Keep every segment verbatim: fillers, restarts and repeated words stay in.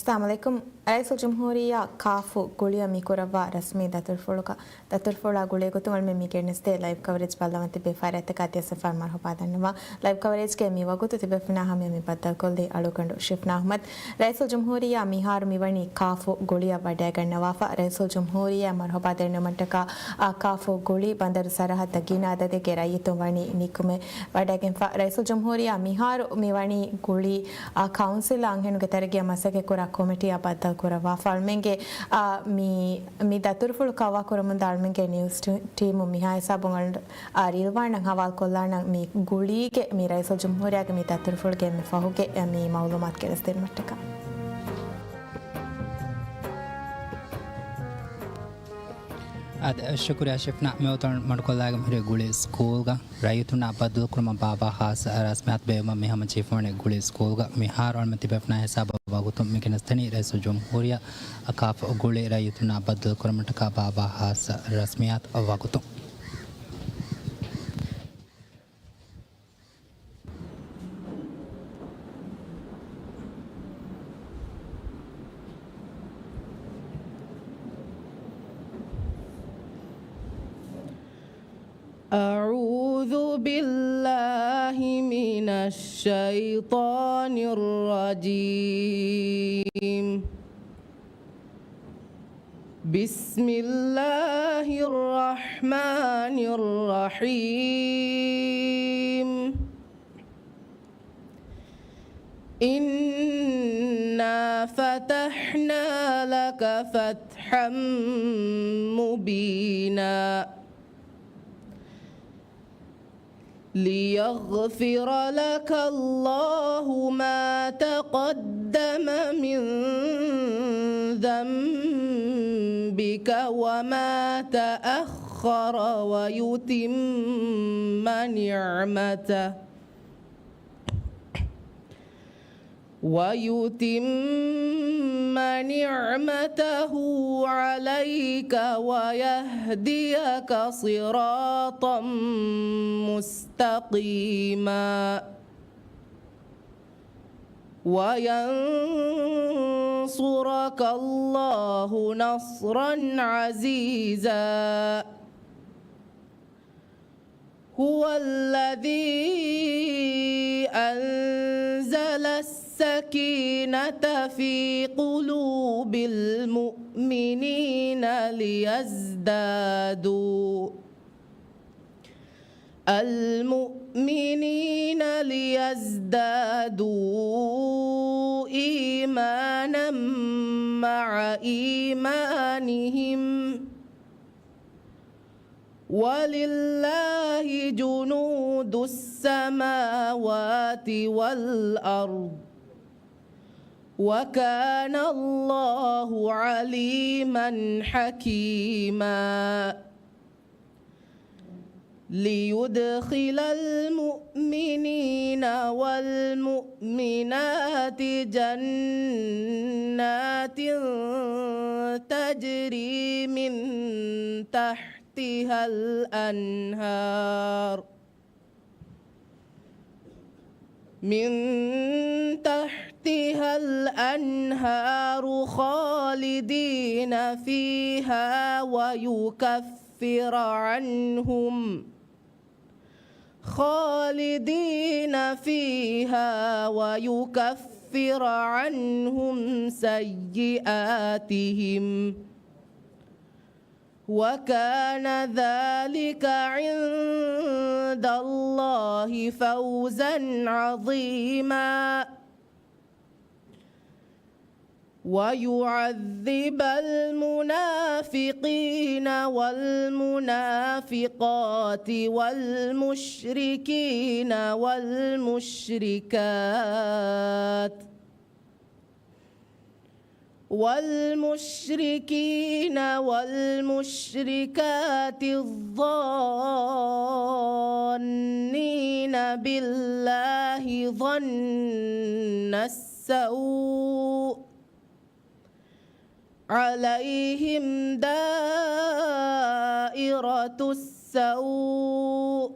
އައްސަލާމު ޢަލައިކުމް. ރައީސުލްޖުމްހޫރިއްޔާ ކާފު ގުޅިއަށް މި ކުރައްވާ ރަސްމީ ދަތުރުފުޅުގަ، ދަތުރުފުޅާ ގުޅޭ ގޮތުން އަޅުމެން މި ގެނެސްދޭ ލައިވް ކަވަރޭޖް ބައްލަވަން ތިބޭ ފަރާތްތަކަށް އަދިވެސް އެއްފަހަރު މަރުޙަބާ ދަންނަވަން. ލައިވް ކަވަރޭޖްގެ މި ވަގުތު ތިބޭފުޅުންނާ ހަމަޔަށް މި ބައްދަލުކޮށްލީ އަޅުގަނޑު ޝިފްނާ އަޙްމަދު. ރައީސުލްޖުމްހޫރިއްޔާ މިހާރު މިވަނީ ކާފު ގުޅިއަށް ވަޑައިގަންނަވާފަ. ރައީސުލްޖުމްހޫރިއްޔާ މަރުޙަބާ ދެންނެވުމަށްޓަކާ، އާ، ކާފު ގުޅި ބަނދަރު ސަރަހައްދަށް ގިނަ އަދަދެއްގެ ރައްޔިތުން ވަނީ ނިކުމެ ވަޑައިގެންފަ. ރައީސުލްޖުމްހޫރިއްޔާ މިހާރު މިވަނީ ގުޅި، އާ، ކައުންސިލް އަންހެނުންގެ ތަރައްގީއަށް މަސައްކަތްކުރާ ކޮމިޓީއާ ބައްދަލުކުރައްވާފަ. އަޅުމެންގެ، އާ، މި، މި ދަތުރުފުޅު ކައުވާކުރަމުންދާ އަޅުމެންގެ ނިއުސް ޓީ-، ޓީމު މިހާ ހިސާބުން އަޅު-، އާ، ރިލްވާނަށް ހަވާލުކޮށްލާނަން މި ގުޅީގެ، މި ރައީސުލްޖުމްހޫރިއްޔާގެ މި ދަތުރުފުޅުގެ އެންމެ ފަހުގެ، އެ، މި މައުލޫމާތު ގެނެސްދިނުމަށްޓަކާ. އާދެ، ޝުކުރިއްޔާ ޝިފްނާ. މިވަގުތު މަޑުކޮށްލާގެން ހުރި ގުޅި ސްކޫލްގަ ރައްޔިތުންނާ ބައްދަލުކުރުމަށް ބާއްވާ ހާއްސަ ރަސްމިއްޔާތު ބޭއްވުމަށް މިހަމަ ޖެހިފަވަނީ ގުޅި ސްކޫލްގަ. މިހާރު އަޅުމެން ތިބޭފުޅުންނާ ހިސާބަށް ވަގުތުން މި ގެނެސްދެނީ ރައީސުލްޖުމްހޫރިއްޔާ ކާފު ގުޅި ރައްޔިތުންނާ ބައްދަލުކުރުމަށްޓަކާ ބާއްވާ ހާއްސަ ރަސްމިއްޔާތު ވަގުތުން. أعوذ بالله من الشيطان الرجيم. بسم الله الرحمن الرحيم. إنا فتحنا لك فتحا مبينا. ليغفر لك الله ما تقدم من ذنبك وما تأخر ويتم نعمته، ويتم نعمته عليك ويهديك صراطا مستقيما، وينصرك الله نصرا عزيزا. هو الذي أنزل السكينة في قلوب المؤمنين ليزدادوا، المؤمنين ليزدادوا إيمانا مع إيمانهم، ولله جنود السماوات والأرض، وكان الله عليما حكيما. ليدخل المؤمنين والمؤمنات جنات تجري من تحتها الأنهار، من تحتها الأنهار خالدين فيها ويكفر عنهم، خالدين فيها ويكفر عنهم سيئاتهم، وكان ذلك عند الله فوزا عظيما. ويعذب المنافقين والمنافقات والمشركين والمشركات والمشركين والمشركات الظانين بالله ظن السوء عليهم دائرة السوء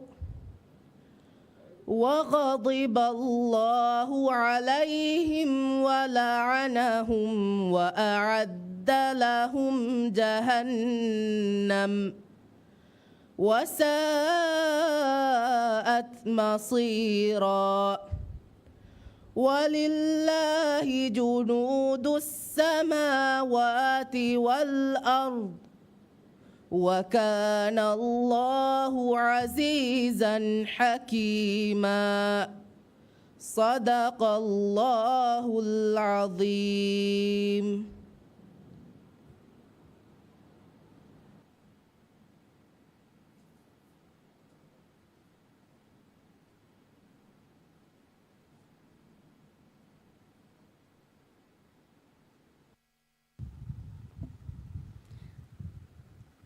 وغضب الله عليهم ولعنهم وأعد لهم جهنم وساءت مصيرا. ولله جنود السماوات والأرض وكان الله عزيزا حكيما. صدق الله العظيم.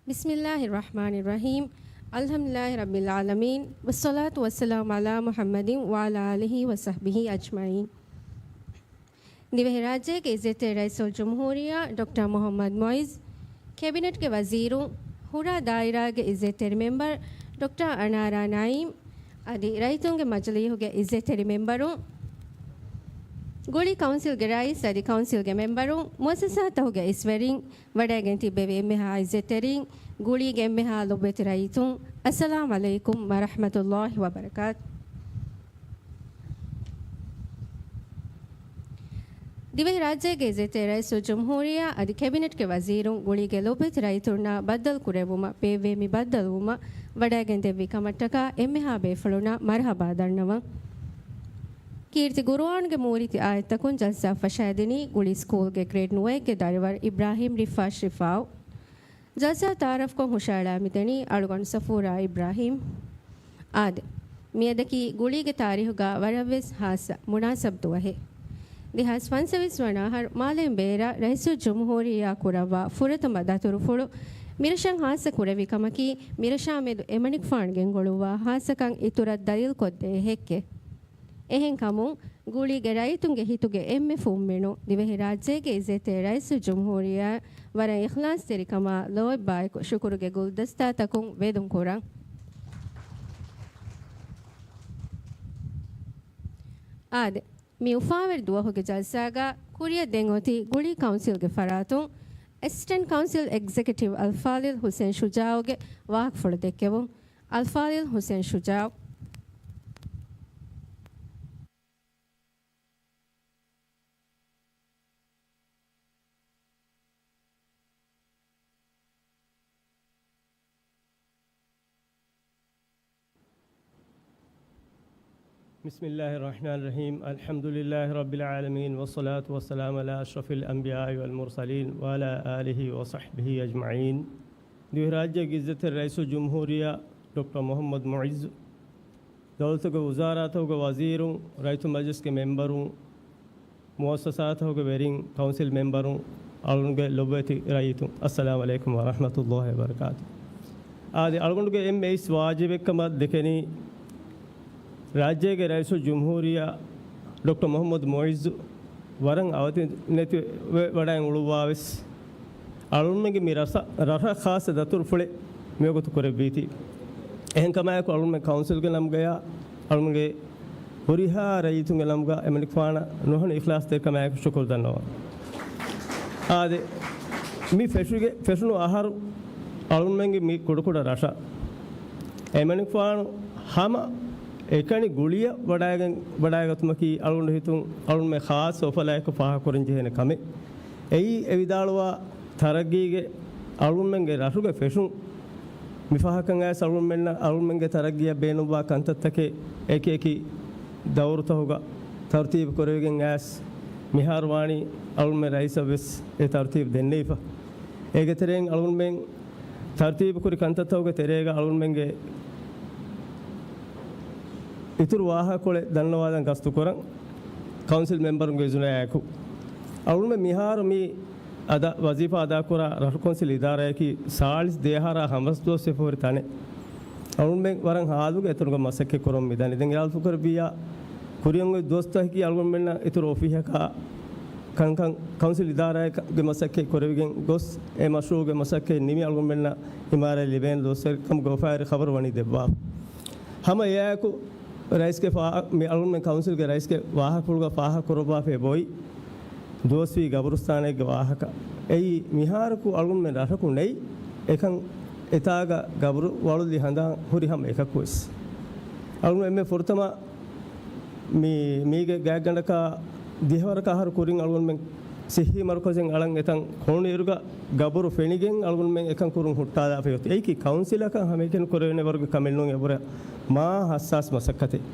بسم الله الرحمن الرحيم. الحمد لله رب العالمين. والصلاة والسلام على محمد وعلى آله وصحبه أجمعين. ދިވެހިރާއްޖޭގެ އިއްޒަތްތެރި ރައީސުލްޖުމްހޫރިއްޔާ ޑޮކްޓަރ މުޙައްމަދު މުޢިއްޒު، ކެބިނެޓްގެ ވަޒީރުން، ހުރާ ދާއިރާގެ އިއްޒަތްތެރި މެމްބަރު ޑޮކްޓަރ އަނާރާ ނަޢީމް، އަދި ރައްޔިތުންގެ މަޖިލީހުގެ އިއްޒަތްތެރި މެމްބަރުން، ގުޅީ ކައުންސިލްގެ ރައީސް އަދި ކައުންސިލްގެ މެމްބަރުން، މުއައްސަސާތަކުގެ އިސްވެރިން، ވަޑައިގެން ތިއްބެވި އެންމެހާ އިއްޒަތްތެރިން، ގުޅީގެ އެންމެހާ ލޮބުވެތި ރައްޔިތުން، އައްސަލާމް ޢަލައިކުމް ވަރަޙްމަތުﷲި ވަބަރަކާތު. ދިވެހިރާއްޖޭގެ އިއްޒަތްތެރި ރައީސުލްޖުމްހޫރިއްޔާ އަދި ކެބިނެޓްގެ ވަޒީރުން، ގުޅީގެ ލޮބުވެތި ރައްޔިތުންނާ ބައްދަލު ކުރެއްވުމަށް ބޭއްވޭ މި ބައްދަލުވުމަށް ވަޑައިގެން ދެއްވި ކަމަށްޓަކާ އެންމެހާ ބޭފުޅުންނަށް މަރުޙަބާ ދަންނަވަން. ކީރިތި ޤުރުއާންގެ މޫރިތި އާޔަތްތަކުން ޖަލްސާ ފަށާދިނީ ގުޅީ ސްކޫލްގެ ގްރޭޑް ނުވައެއްގެ ދަރިވަރު އިބްރާހީމް ރިފާ ޝިފާއު. ޖަލްސާ ތަޢާރަފްކޮށް ހުށައަޅާ މިދަނީ އަޅުގަނޑު ޞަފޫރާ އިބްރާހީމް. އާދެ، މިއަދަކީ ގުޅީގެ ތާރީހުގަ ވަރަށްވެސް ހާއްސަ މުނާސަބް ދުވަހެއް. ދެހާސް ފަންސަވީސް ވަނަ އަހަރު މާލޭން ބޭރަށް ރައީސުލްޖުމްހޫރިއްޔާ ކުރައްވާ ފުރަތަމަ ދަތުރުފުޅު މިރަށަށް ހާއްސަ ކުރެއްވި ކަމަކީ، މިރަށާމެދު އެމަނިކުފާނު ގެންގުޅުއްވާ ހާއްސަކަން އިތުރަށް ދަލީލްކޮށްދޭ ހެއްކެއް. އެހެންކަމުން، ގުޅީގެ ރައްޔިތުންގެ ހިތުގެ އެންމެ ފުންމިނުން ދިވެހިރާއްޖޭގެ އިއްޒަތްތެރި ރައީސުލްޖުމްހޫރިއްޔާ ވަރަށް އިޚްލާޞްތެރިކަމާ ލޯތްބާއެކު ޝުކުރުގެ ގުލްދަސްތާތަކުން ވެދުން ކުރަން. އާދެ، މި އުފާވެރި ދުވަހުގެ ޖަލްސާގަ ކުރިއަށް ދެން އޮތީ ގުޅީ ކައުންސިލްގެ ފަރާތުން އެސިސްޓެންޓް ކައުންސިލް އެގްޒެކެޓިވް އަލްފާޟިލް ޙުސެން ޝުޖާއުގެ ވާހަކަފުޅު ދެއްކެވުން. އަލްފާޟިލް ޙުސެން ޝުޖާއު. بسم الله الرحمن الرحيم. الحمد لله رب العالمين، والصلاة والسلام على أشرف الأنبياء والمرسلين، وعلى آله وصحبه أجمعين. ދިވެހިރާއްޖޭގެ އިއްޒަތްތެރި ރައީސުލްޖުމްހޫރިއްޔާ ޑޮކްޓަރ މުޙައްމަދު މުޢިއްޒު، ދައުލަތުގެ ވުޒާރާތަކުގެ ވަޒީރުން، ރައްޔިތު މަޖިލިސްގެ މެމްބަރުން، މުއައްސަސާތަކުގެ ވެރިން، ކައުންސިލް މެމްބަރުން، އަޅުގަނޑުގެ ލޮބުވެތި ރައްޔިތުން، އައްސަލާމް ޢަލައިކުމް ވަރަޙްމަތުﷲި ވަބަރަކާތު. އާދެ، އަޅުގަނޑުގެ އެންމެ އިސް ވާޖިބެއްކަމަށް ދެކެނީ، ރާއްޖޭގެ ރައީސުލްޖުމްހޫރިއްޔާ ޑޮކްޓަރ މުޙައްމަދު މުޢިއްޒު ވަރަށް އަވަދިނެތި ވެ-، ވަޑައި އުޅުއްވާވެސް، އަޅުގަނޑުމެންގެ މި ރަށަ-، ރަށަށް ޚާއްޞަ ދަތުރުފުޅެއް މިވަގުތު ކުރެއްވީތީ. އެހެންކަމާއެކު އަޅުގަނޑުމެން ކައުންސިލްގެ ނަމުގަޔާ އަޅުގަނޑުގެ ހުރިހާ ރައްޔިތުންގެ ނަމުގަ އެމަނިކުފާނަށް ނުހަނު އިޚްލާޞްތެރިކަމާއެކު ޝުކުރު ދަންނަވަން. އާދެ، މި ފެށުގެ-، ފެށުނު އަހަރު އަޅުގަނޑުމެންގެ މި ކުޑަކުޑަ ރަށަށް އެމަނިކުފާނު ހަމަ އެކަނި ގުޅިއަށް ވަޑައިގެން-، ވަޑައިގަތުމަކީ އަޅުގަނޑު ހިތުން އަޅުގަނޑުމެން ޚާއްޞަ އުފަލާއެކު ފާހަގަކުރަންޖެހޭނެ ކަމެއް. އެއީ އެ ވިދާޅުވާ ތަރައްގީގެ އަޅުގަނޑުމެންގެ ރަށުގެ ފެށުން މިފަހަކަށް އައިސް އަޅުގަނޑުމެންނަށް އަޅުގަނޑުމެންގެ ތަރައްގީއަށް ބޭނުންވާ ކަންތައްތަކެއް އެކި އެކި ދައުރުތަކުގަ ތަރުތީބު ކުރެވިގެން އައިސް މިހާރު ވާނީ އަޅުގަނޑުމެން ރައީސަށް ވެސް އެ ތަރުތީބު ދެންނެވިފަ. އޭގެ ތެރެއިން އަޅުގަނޑުމެން ތަރުތީބު ކުރި ކަންތައްތަކުގެ ތެރޭގަ އަޅުގަނޑުމެންގެ އިތުރު ވާހަކަކޮޅެއް ދަންނަވާލަން ގަސްތު ކުރަން ކައުންސިލް މެމްބަރުންގެ އިޒުނާއެކު. އަޅުގަނޑުމެން މިހާރު މި އަދާ ވަޒީފާ އަދާކުރާ ރަށު ކައުންސިލް އިދާރާއަކީ ސާޅީސް ދެއަހަރާ ހަމަސް ދުވަސް ވެފަ ހުރި ތަނެއް. އަޅުގަނޑުމެން ވަރަށް ހާލުގެ އެތަނުގަ މަސައްކަތް ކުރަމުން މިދަނީ. ދެން އިރާދަކުރެއްވިއްޔާ ކުރިއަށް އޮތް ދުވަސްތަކަކީ އަޅުގަނޑުމެންނަށް އިތުރު އޮފީހަކާ ކަންކަން ކައުންސިލް އިދާރާގެ މަސައްކަތް ކުރެވިގެން ގޮސް، އެ މަޝްރޫޢުގެ މަސައްކަތް ނިމި އަޅުގަނޑުމެންނަށް އިމާރާތް ލިބޭނެ ދުވަސްވަރެއް ކަމުގެ އުފާވެރި ޚަބަރު ވަނީ ދެއްވާފަ. ހަމަ އެއާއެކު ރައީސްގެ ފާ-، މި އަޅުގަނޑުމެން ކައުންސިލްގެ ރައީސްގެ ވާހަކަފުޅުގަ ފާހަގަކުރައްވާފައި އޮތް ދުވަސްވީ ގަބުރުސްތާނެއްގެ ވާހަކަ. އެއީ މިހާރަކު އަޅުގަނޑުމެން ރަށަކު ނެތް އެކަން އެތާގަ ގަބުރު ވަޅުލި ހަނދާން ހުރި ހަމަ އެކަކުވެސް. އަޅުގަނޑު އެންމެ ފުރަތަމަ މި-، މީގެ ގާތްގަނޑަކަށް ދިހަވަރަކަށް އަހަރު ކުރިން އަޅުގަނޑުމެން ސިއްހީ މަރުކަޒެއް އަޅަން އެތަން ކޮނު އިރުގަ ގަބުރު ފެނިގެން އަޅުގަނޑުމެން އެކަން ކުރުން ހުއްޓާލާފައި އޮތީ. އެއީކީ ކައުންސިލަކަށް ހަމައެކަނި ކުރެވޭނެ ވަރުގެ ކަމެއް ނޫން، އެބުރަ މާ ހައްސާސް މަސައްކަތެއް.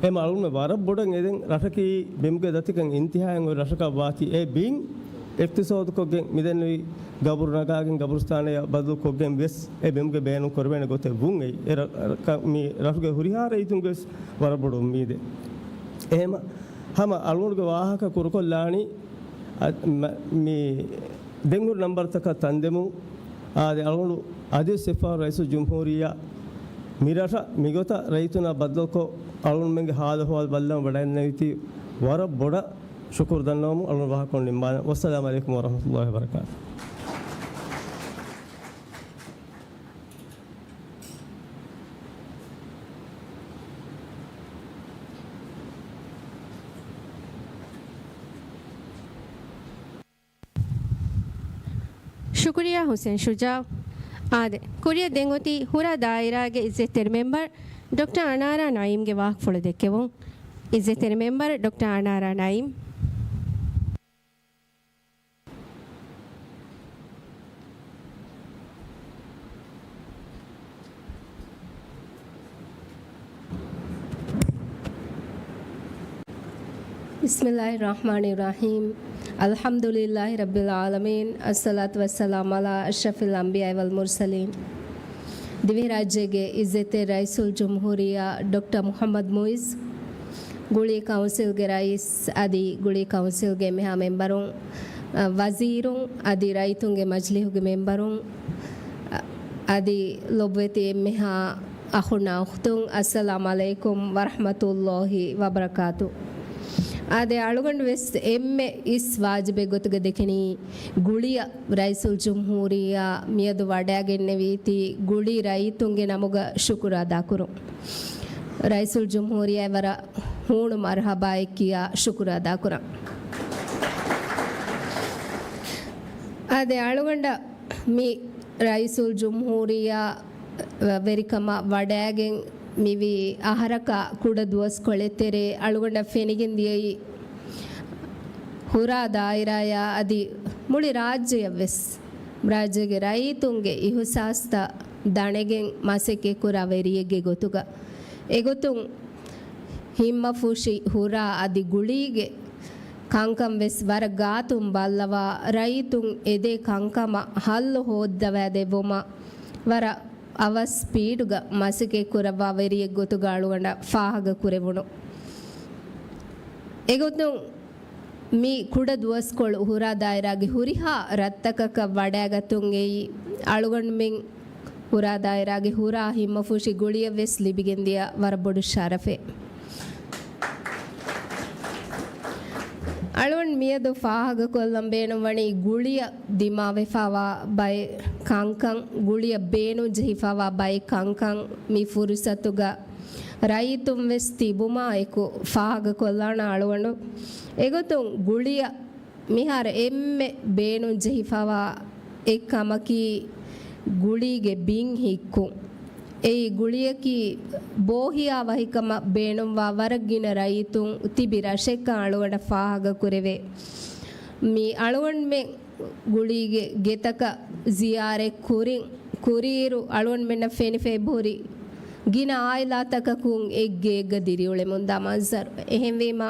އެމަ އަޅުގަނޑު ވަރަށް ބޮޑަށް އެދެން ރަށަކީ ބިމުގެ ދަތިކަން އިންތިހާއިން އޮތް ރަށަކަށް ވާތީ، އެ ބިން އިޤްތިޞާދުކޮށްގެން މިދެންނެވި ގަބުރު ނަގާގެން ގަބުރުސްތާނަޔަށް ބަދަލުކޮށްގެން ވެސް އެ ބިމުގެ ބޭނުން ކުރެވޭނެ ގޮތެއް ވުން އެއީ. އެ ރަ-، ރަ-، ކަ-، މި ރަށުގެ ހުރިހާ ރައްޔިތުންގެ ވެސް ވަރަށް ބޮޑު އުއްމީދެއް. އެހެމަ ހަމަ އަޅުގަނޑުގެ ވާހަކަ ކުރުކޮށްލާނީ، އަ-، މަ-، މި ދެންހުރި ނަންބަރުތަކަށް ތަންދެމުން. އާދެ، އަޅުގަނޑު އަދިވެސް އެއްފަހަރު ރައީސުލްޖުމްހޫރިއްޔާ މި ރަށަށް މިގޮތަށް ރައްޔިތުންނާ ބައްދަލުކޮށް އަޅުގަނޑުމެންގެ ހާލު އަހުވާލު ބައްލަވަން ވަޑައިގެންނެވީތީ ވަރަށް ބޮޑަށް ޝުކުރު ދަންނަވަމުން އަޅުގަނޑު ވާހަކަ ނިންމާލަން. ވައްސަލާމް ޢަލައިކުމް ވަރަޙްމަތުﷲ ވަބަރަކާތުހު. ޝުކުރިއްޔާ ޙުސެން ޝުޖާޢު. އާދެ، ކުރިއަށް ދެން އޮތީ ހުރާ ދާއިރާގެ އިއްޒަތްތެރި މެމްބަރު ޑޮކްޓަރ އަނާރާ ނަޢީމްގެ ވާހަކަފުޅު ދެއްކެވުން. އިއްޒަތްތެރި މެމްބަރު ޑޮކްޓަރ އަނާރާ ނަޢީމް. بسم الله الرحمن الرحيم. الحمد لله رب العالمين. الصلاة والسلام على أشرف الأنبياء والمرسلين. ދިވެހިރާއްޖޭގެ އިއްޒަތްތެރި ރައީސުލްޖުމްހޫރިއްޔާ ޑޮކްޓަރ މުޙައްމަދު މުޢިއްޒު، ގުޅީ ކައުންސިލްގެ ރައީސް އަދި ގުޅީ ކައުންސިލްގެ އެންމެހާ މެމްބަރުން، އަ، ވަޒީރުން އަދި ރައްޔިތުންގެ މަޖިލީހުގެ މެމްބަރުން، އަ، އަދި ލޮބުވެތި އެންމެހާ އަޚުންނާ އުޚްތުން، އައްސަލާމް ޢަލައިކުމް ވަރަޙްމަތުﷲ ވަބަރަކާތު. އާދެ، އަޅުގަނޑު ވެސް އެންމެ އިސް ވާޖިބެއް ގޮތުގަ ދެކެނީ ގުޅިއަށް ރައީސުލްޖުމްހޫރިއްޔާ މިއަދު ވަޑައިގެންނެވީތީ ގުޅީ ރައްޔިތުންގެ ނަމުގަ ޝުކުރު އަދާކުރުން. ރައީސުލްޖުމްހޫރިއްޔާ ވަރަށް ހޫނު މަރުޙަބާއެއް ކިޔާ ޝުކުރު އަދާކުރަން. އާދެ، އަޅުގަނޑަށް މި ރައީސުލްޖުމްހޫރިއްޔާ ވެރިކަމަށް ވަޑައިގެން މިވީ އަހަރަކާ ކުޑަ ދުވަސްކޮޅެއް ތެރޭ އަޅުގަނޑަށް ފެނިގެން ދިޔައީ ހުރާ ދާއިރާޔާ އަދި މުޅި ރާއްޖެއަށް ވެސް ރާއްޖޭގެ ރައްޔިތުންގެ އިހުސާސްތައް ދަނެގެން މަސައްކަތް ކުރާ ވެރިއެއްގެ ގޮތުގަ. އެގޮތުން ހިތްމަފުށި ހުރާ އަދި ގުޅީގެ ކަންކަން ވެސް ވަރަށް ގާތުން ބައްލަވާ، ރައްޔިތުން އެދޭ ކަންކަމަށް ހައްލު ހޯއްދަވާދެއްވުމަށް ވަރަށް އަވަސް ސްޕީޑުގަ މަސައްކަތް ކުރައްވާ ވެރިއެއް ގޮތުގަ އަޅުގަނޑަށް ފާހަގަ ކުރެވުނު. އެގޮތުން މި ކުޑަ ދުވަސްކޮޅު ހުރާ ދާއިރާގެ ހުރިހާ ރަށްތަކަކަށް ވަޑައިގަތުން އެއީ އަޅުގަނޑުމެން ހުރާ ދާއިރާގެ ހުރާ ހިތްމަފުށި ގުޅިއަށް ވެސް ލިބިގެންދިޔަ ވަރަށް ބޮޑު ޝަރަފެއް. އަޅުގަނޑު މިއަދު ފާހަގަކޮށްލަން ބޭނުންވަނީ ގުޅިއަށް ދިމާވެފަވާ ބައެއް ކަންކަން، ގުޅިއަށް ބޭނުންޖެހިފަވާ ބައެއް ކަންކަން މި ފުރުސަތުގަ ރައްޔިތުން ވެސް ތިބުމާ އެކު ފާހަގަކޮށްލާނަ އަޅުގަނޑު. އެގޮތުން ގުޅިއަށް މިހާރު އެންމެ ބޭނުންޖެހިފަވާ އެއް ކަމަކީ ގުޅީގެ ބިން ހިއްކުން. އެއީ ގުޅިއަކީ ބޯހިޔާ ވަހިކަމަށް ބޭނުންވާ ވަރަށް ގިނަ ރައްޔިތުން ތިބި ރަށެއްކަން އަޅުގަނޑަށް ފާހަގަ ކުރެވޭ. މި އަޅުގަނޑުމެން ގުޅީގެ ގެތަކަށް ޒިޔާރަތް ކުރިން، ކުރިއިރު އަޅުގަނޑުމެންނަށް ފެނިފައި ހުރި ގިނަ އާއިލާތަކަކުން އެއްގެއެއްގަ ދިރިއުޅެމުންދާ މަންޒަރު. އެހެންވީމަ،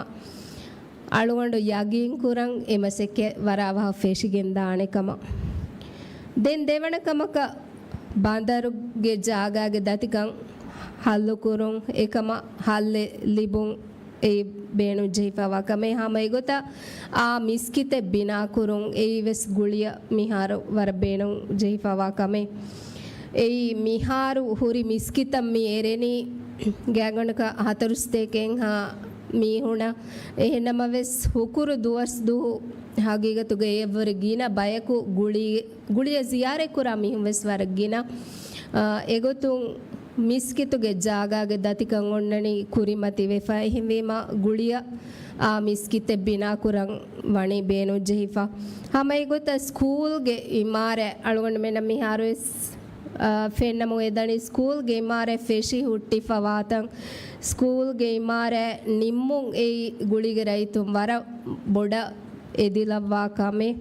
އަޅުގަނޑު ޔަގީންކުރަން އެ މަސައްކަތް ވަރަށް އަވަހަށް ފެށިގެންދާނެ ކަމަށް. ދެން ދެވަނަ ކަމަކަށް ބަނދަރުގެ ޖާގާގެ ދަތިކަން ހައްލުކުރުން، އެކަމަށް ހައްލެއް ލިބުން އެއީ ބޭނުންޖެހިފަވާ ކަމެއް. ހަމަ އެގޮތަށް އާ މިސްކިތެއް ބިނާކުރުން އެއީ ވެސް ގުޅިއަށް މިހާރު ވަރަށް ބޭނުންޖެހިފަވާ ކަމެއް. އެއީ މިހާރު ހުރި މިސްކިތަށް މި އެރެނީ ގާތްގަނޑަކަށް ހަތަރުސަތޭކައެއްހާ މީހުންނަށް. އެހެންނަމަވެސް، ހުކުރު ދުވަސް ދުވަހު ހަގީގަތުގައި އެއަށްވުރެ ގިނަ ބަޔަކު ގުޅި، ގުޅިއަށް ޒިޔާރަތްކުރާ މީހުން ވެސް ވަރަށް ގިނަ. އާ، އެގޮތުން މިސްކިތުގެ ޖާގާގެ ދަތިކަން އޮންނަނީ ކުރިމަތިވެފަ. އެހެންވީމަ، ގުޅިއަށް އާ މިސްކިތެއް ބިނާކުރަން ވަނީ ބޭނުންޖެހިފަ. ހަމަ އެގޮތަށް ސްކޫލްގެ އިމާރާތް އަޅުގަނޑުމެންނަށް މިހާރުވެސް، އާ، ފެންނަމުން އެދަނީ ސްކޫލްގެ އިމާރާތް ފެށި ހުއްޓިފަ ވާތަން. ސްކޫލްގެ އިމާރާތް ނިންމުން އެއީ ގުޅީގެ ރައްޔިތުން ވަރަށް ބޮޑަށް އެދިލައްވާ ކަމެއް.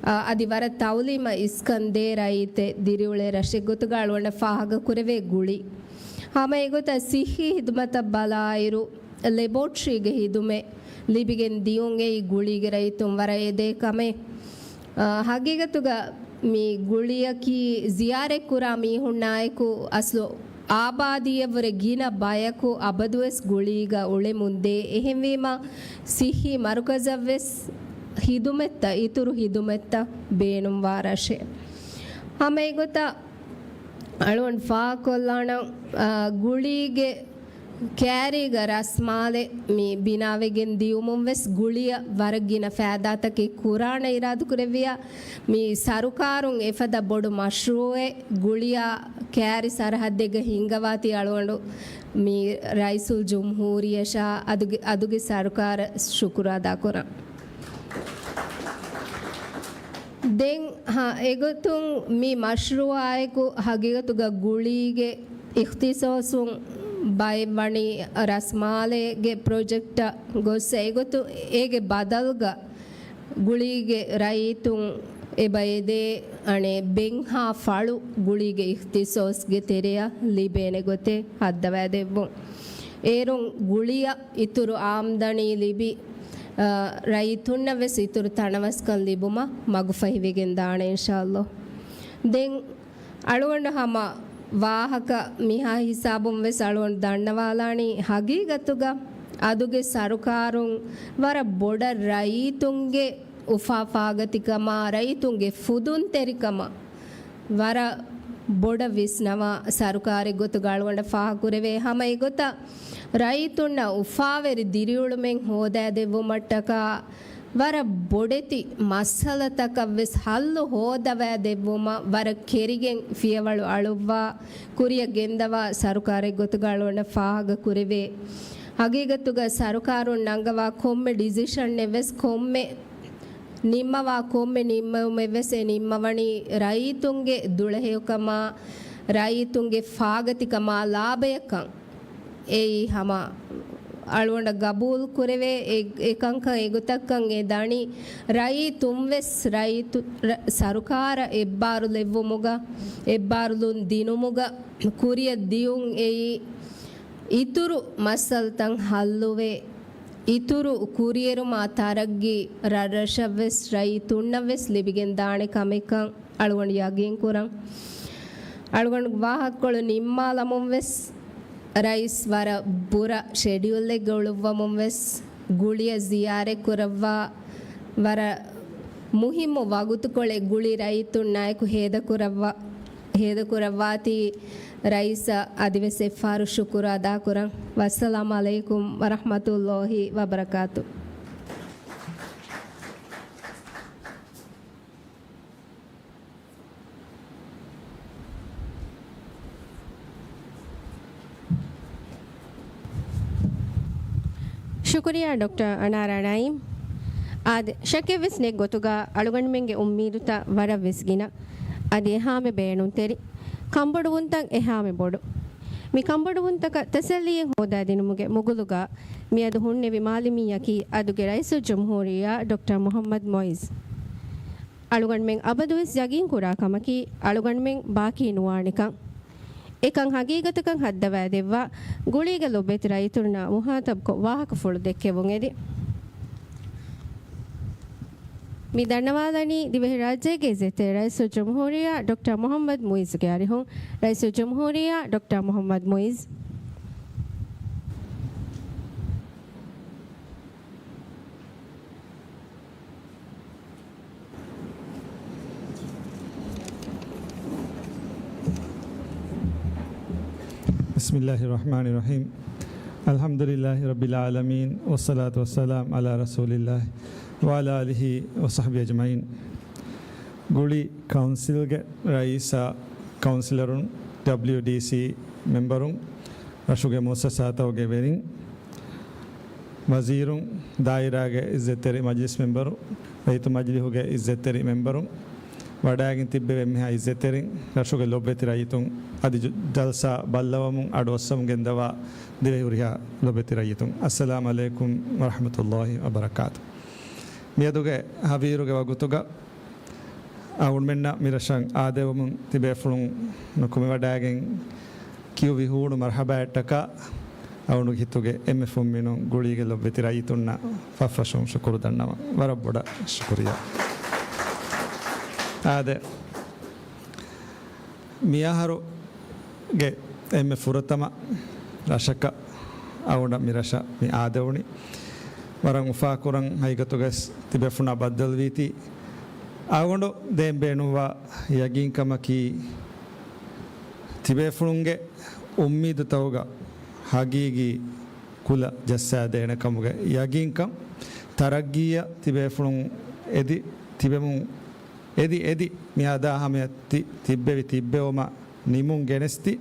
އާ، އަދި ވަރަށް ތައުލީމަށް އިސްކަން ދޭ ރައްޔިތެއް ދިރިއުޅޭ ރަށެއް ގޮތުގަ އަޅުގަނޑަށް ފާހަގަކުރެވޭ ގުޅި. ހަމަ އެގޮތަށް ސިއްހީ ހިދުމަތަށް ބަލާއިރު، ލެބޯޓްރީގެ ހިދުމަތް ލިބިގެން ދިޔުން އެއީ ގުޅީގެ ރައްޔިތުން ވަރަށް އެދޭ ކަމެއް. އާ، ހަގީގަތުގަ މި ގުޅިއަކީ ޒިޔާރަތްކުރާ މީހުންނާއެކު އަސްލު އާބާދީއަށްވުރެ ގިނަ ބަޔަކު އަބަދުވެސް ގުޅީގަ އުޅެމުންދޭ. އެހެންވީމަ، ސިއްހީ މަރުކަޒަށްވެސް ހިދުމަތްތައް، އިތުރު ހިދުމަތްތައް ބޭނުންވާ ރަށެއް. ހަމަ އެގޮތަށް އަޅުގަނޑު ފާހަގަކޮށްލާނަން، އާ، ގުޅީގެ ކައިރީގަ ރަސްމާލެ މި ބިނާވެގެން ދިޔުމުން ވެސް ގުޅިއަށް ވަރަށް ގިނަ ފައިދާތަކެއް ކުރާނަ އިރާދަކުރެއްވިޔާ، މި ސަރުކާރުން އެފަދަ ބޮޑު މަޝްރޫއެއް ގުޅިއާ ކައިރި ސަރަހައްދެއްގަ ހިންގަވާތީ އަޅުގަނޑު މި ރައީސުލް ޖުމްހޫރިއްޔާ އަދުގެ، އަދުގެ ސަރުކާރަށް ޝުކުރު އަދާކުރަން. ދެން، ހަ، އެގޮތުން މި މަޝްރޫއާއެކު ހަގީގަތުގަ ގުޅީގެ އިޚްތިޞާޞުން ބައެއް ވަނީ ރަސްމާލޭގެ ޕްރޮޖެކްޓަށް ގޮސް އެގޮތު އޭގެ ބަދަލުގަ ގުޅީގެ ރައްޔިތުން އެބަ އެދޭ އަނެއް ބެންހާ ފަޅު ގުޅީގެ އިޚްތިޞާޞްގެ ތެރެއަށް ލިބޭނެ ގޮތެއް ހައްދަވާދެއްވުން. އޭރުން ގުޅިއަށް އިތުރު އާމްދަނީ ލިބި، އަ، ރައްޔިތުންނަށް ވެސް އިތުރު ތަނަވަސްކަން ލިބުމަށް މަގުފަހިވެގެން ދާނެ އިންޝާﷲ. ދެން އަޅުގަނޑު ހަމަ ވާހަކަ މިހާ ހިސާބުން ވެސް އަޅުގަނޑު ދަންނަވާލާނީ، ހަގީގަތުގަ އަދުގެ ސަރުކާރުން ވަރަށް ބޮޑަށް ރައްޔިތުންގެ އުފާ ފާގަތިކަމާ، ރައްޔިތުންގެ ފުދުންތެރިކަމަށް ވަރަށް ބޮޑަށް ވިސްނަވާ ސަރުކާރެއް ގޮތުގަ އަޅުގަނޑަށް ފާހަގަކުރެވޭ. ހަމަ އެގޮތަށް ރައްޔިތުންނަށް އުފާވެރި ދިރިއުޅުމެއް ހޯދާދެއްވުމަށްޓަކާ، ވަރަށް ބޮޑެތި މައްސަލަތަކަށްވެސް ހައްލު ހޯދަވާދެއްވުމަށް ވަރަށް ކެރިގެން ފިޔަވަޅު އަޅުއްވާ، ކުރިއަށް ގެންދަވާ ސަރުކާރެއް ގޮތުގަ އަޅުގަނޑަށް ފާހަގަކުރެވޭ. ހަގީގަތުގަ ސަރުކާރުން ނަންގަވާ ކޮންމެ ޑިސިޝަނެއްވެސް، ކޮންމެ ނިންމަވާ ކޮންމެ ނިންމުމެއްވެސް އެ ނިންމަވަނީ ރައްޔިތުންގެ ދުޅަހެޔޮކަމާ، ރައްޔިތުންގެ ފާގަތިކަމާ ލާބަޔަކަށް. އެއީ ހަމަ އަޅުގަނޑަށް ގަބޫލު ކުރެވޭ އެ، އެކަންކަން އެގޮތަށްކަން އެ ދަނީ. ރައްޔިތުންވެސް ރައްޔިތު، ރަ، ސަރުކާރަށް އެއްބާރުލެއްވުމުގަ، އެއްބާރުލުން ދިނުމުގަ ކުރިއަށް ދިޔުން އެއީ އިތުރު މައްސަލަތައް ހައްލުވެ، އިތުރު ކުރިއެރުމާ ތަރައްގީ ރަށްރަށަށްވެސް ރައްޔިތުންނަށްވެސް ލިބިގެން ދާނެ ކަމެއްކަން އަޅުގަނޑު ޔަގީން ކުރަން. އަޅުގަނޑު ވާހަކަކޮޅު ނިންމާލަމުން ވެސް ރައީސް ވަރަށް ބުރަ ޝެޑިއުލެއްގަ އުޅުއްވަމުން ވެސް ގުޅިއަށް ޒިޔާރަތް ކުރައްވާ ވަރަށް މުހިއްމު ވަގުތުކޮޅެއް ގުޅި ރައްޔިތުންނާއެކު ހޭދަކުރައްވާ، ހޭދަކުރައްވާތީ ރައީސަށް އަދިވެސް އެއްފަހަރު ޝުކުރު އަދާކުރަން. ވައްސަލާމް ޢަލައިކުމް ވަރަޙްމަތުﷲ ވަބަރަކާތު. ޝުކުރިއްޔާ ޑޮކްޓަރ އަނާރާ ނައީމް. އާދެ، ޝައްކެއްވެސް ނެތް ގޮތުގަ އަޅުގަނޑުމެންގެ އުއްމީދުތައް ވަރަށްވެސް ގިނަ. އަދި އެހާމެ ބޭނުންތެރި. ކަންބޮޑުވުންތައް އެހާމެ ބޮޑު. މި ކަންބޮޑުވުންތަކަށް ތަސައްލީއެއް ހޯދާދިނުމުގެ މުގުލުގަ މިއަދު ހުންނެވި މާލެމީއަކީ އަދުގެ ރައީސުލްޖުމްހޫރިއްޔާ ޑޮކްޓަރ މުޙައްމަދު މުޢިއްޒު. އަޅުގަނޑުމެން އަބަދުވެސް ޔަގީންކުރާ ކަމަކީ، އަޅުގަނޑުމެން ބާކީ ނުވާނެކަން. އެކަން ހަގީގަތަކަށް ހައްދަވާދެއްވާ، ގުޅީގެ ލޮބުވެތި ރައްޔިތުންނާ މުހާތަބްކޮށް ވާހަކަފުޅު ދެއްކެވުން އެދި. މި ދަންނަވާލަނީ ދިވެހިރާއްޖޭގެ އިއްޒަތްތެރި ރައީސުލްޖުމްހޫރިއްޔާ ޑޮކްޓަރ މުޙައްމަދު މުޢިއްޒުގެ އަރިހުން. ރައީސުލްޖުމްހޫރިއްޔާ ޑޮކްޓަރ މުޙައްމަދު މުޢިއްޒު. بسم الله الرحمن الرحيم. الحمد لله رب العالمين، والصلاة والسلام على رسول الله وعلى آله وصحبه أجمعين. ގުޅި ކައުންސިލްގެ ރައީސާ، ކައުންސިލަރުން، ޑަބްލިޔުޑީސީ މެމްބަރުން، ރަށުގެ މުއައްސަސާތަކުގެ ވެރިން، ވަޒީރުން، ދާއިރާގެ އިއްޒަތްތެރި މަޖިލިސް މެމްބަރު، ރައްޔިތު މަޖިލިހުގެ އިއްޒަތްތެރި މެމްބަރުން، ވަޑައިގެން ތިއްބެވި އެންމެހާ އިއްޒަތްތެރިން، ރަށުގެ ލޮބުވެތި ރައްޔިތުން، އަދި ޖު-، ޖަލްސާ ބައްލަވަމުން އަޑުއައްސަމުން ގެންދަވާ ދިވެހި ހުރިހާ ލޮބުވެތި ރައްޔިތުން، އައްސަލާމު ޢަލައިކުމް ވަރަޙްމަތުﷲި ވަބަރަކާތު. މިއަދުގެ ހަވީރުގެ ވަގުތުގަ އަޅުގަނޑުމެންނަށް މިރަށަށް އާދެވުމުން ތިބޭފުޅުން ނުކުމެވަޑައިގެން ކިޔުވި ހޫނު މަރްޙަބާއަށްޓަކާ އަޅުގަނޑުގެ ހިތުގެ އެންމެ ފުންމިނުން ގުޅީގެ ލޮބުވެތި ރައްޔިތުންނަށް ފަށްފަށުން ޝުކުރު ދަންނަވަން. ވަރަށް ބޮޑަށް ޝުކުރިއްޔާ. އާދެ، މިއަހަރުގެ އެންމެ ފުރަތަމަ ރަށަކަށް އަޅުގަނޑަށް މިރަށަށް މި އާދެވުނީ. ވަރަށް އުފާކުރަން ހަގީގަތުގަ ތިބޭފުޅުންނާ ބައްދަލުވީތީ. އަޅުގަނޑު ދޭން ބޭނުންވާ ޔަގީންކަމަކީ، ތިބޭފުޅުންގެ އުއްމީދުތަކުގަ ހަގީގީ ކުލަ ޖައްސާދޭނެ ކަމުގެ ޔަގީންކަން، ތަރައްގީއަށް ތިބޭފުޅުން އެދި ތިބެމުން އެދި އެދި މިއަދާ ހަމަޔަށް ތި-، ތިއްބެވި ތިއްބެވުމަށް ނިމުން ގެނެސްދި،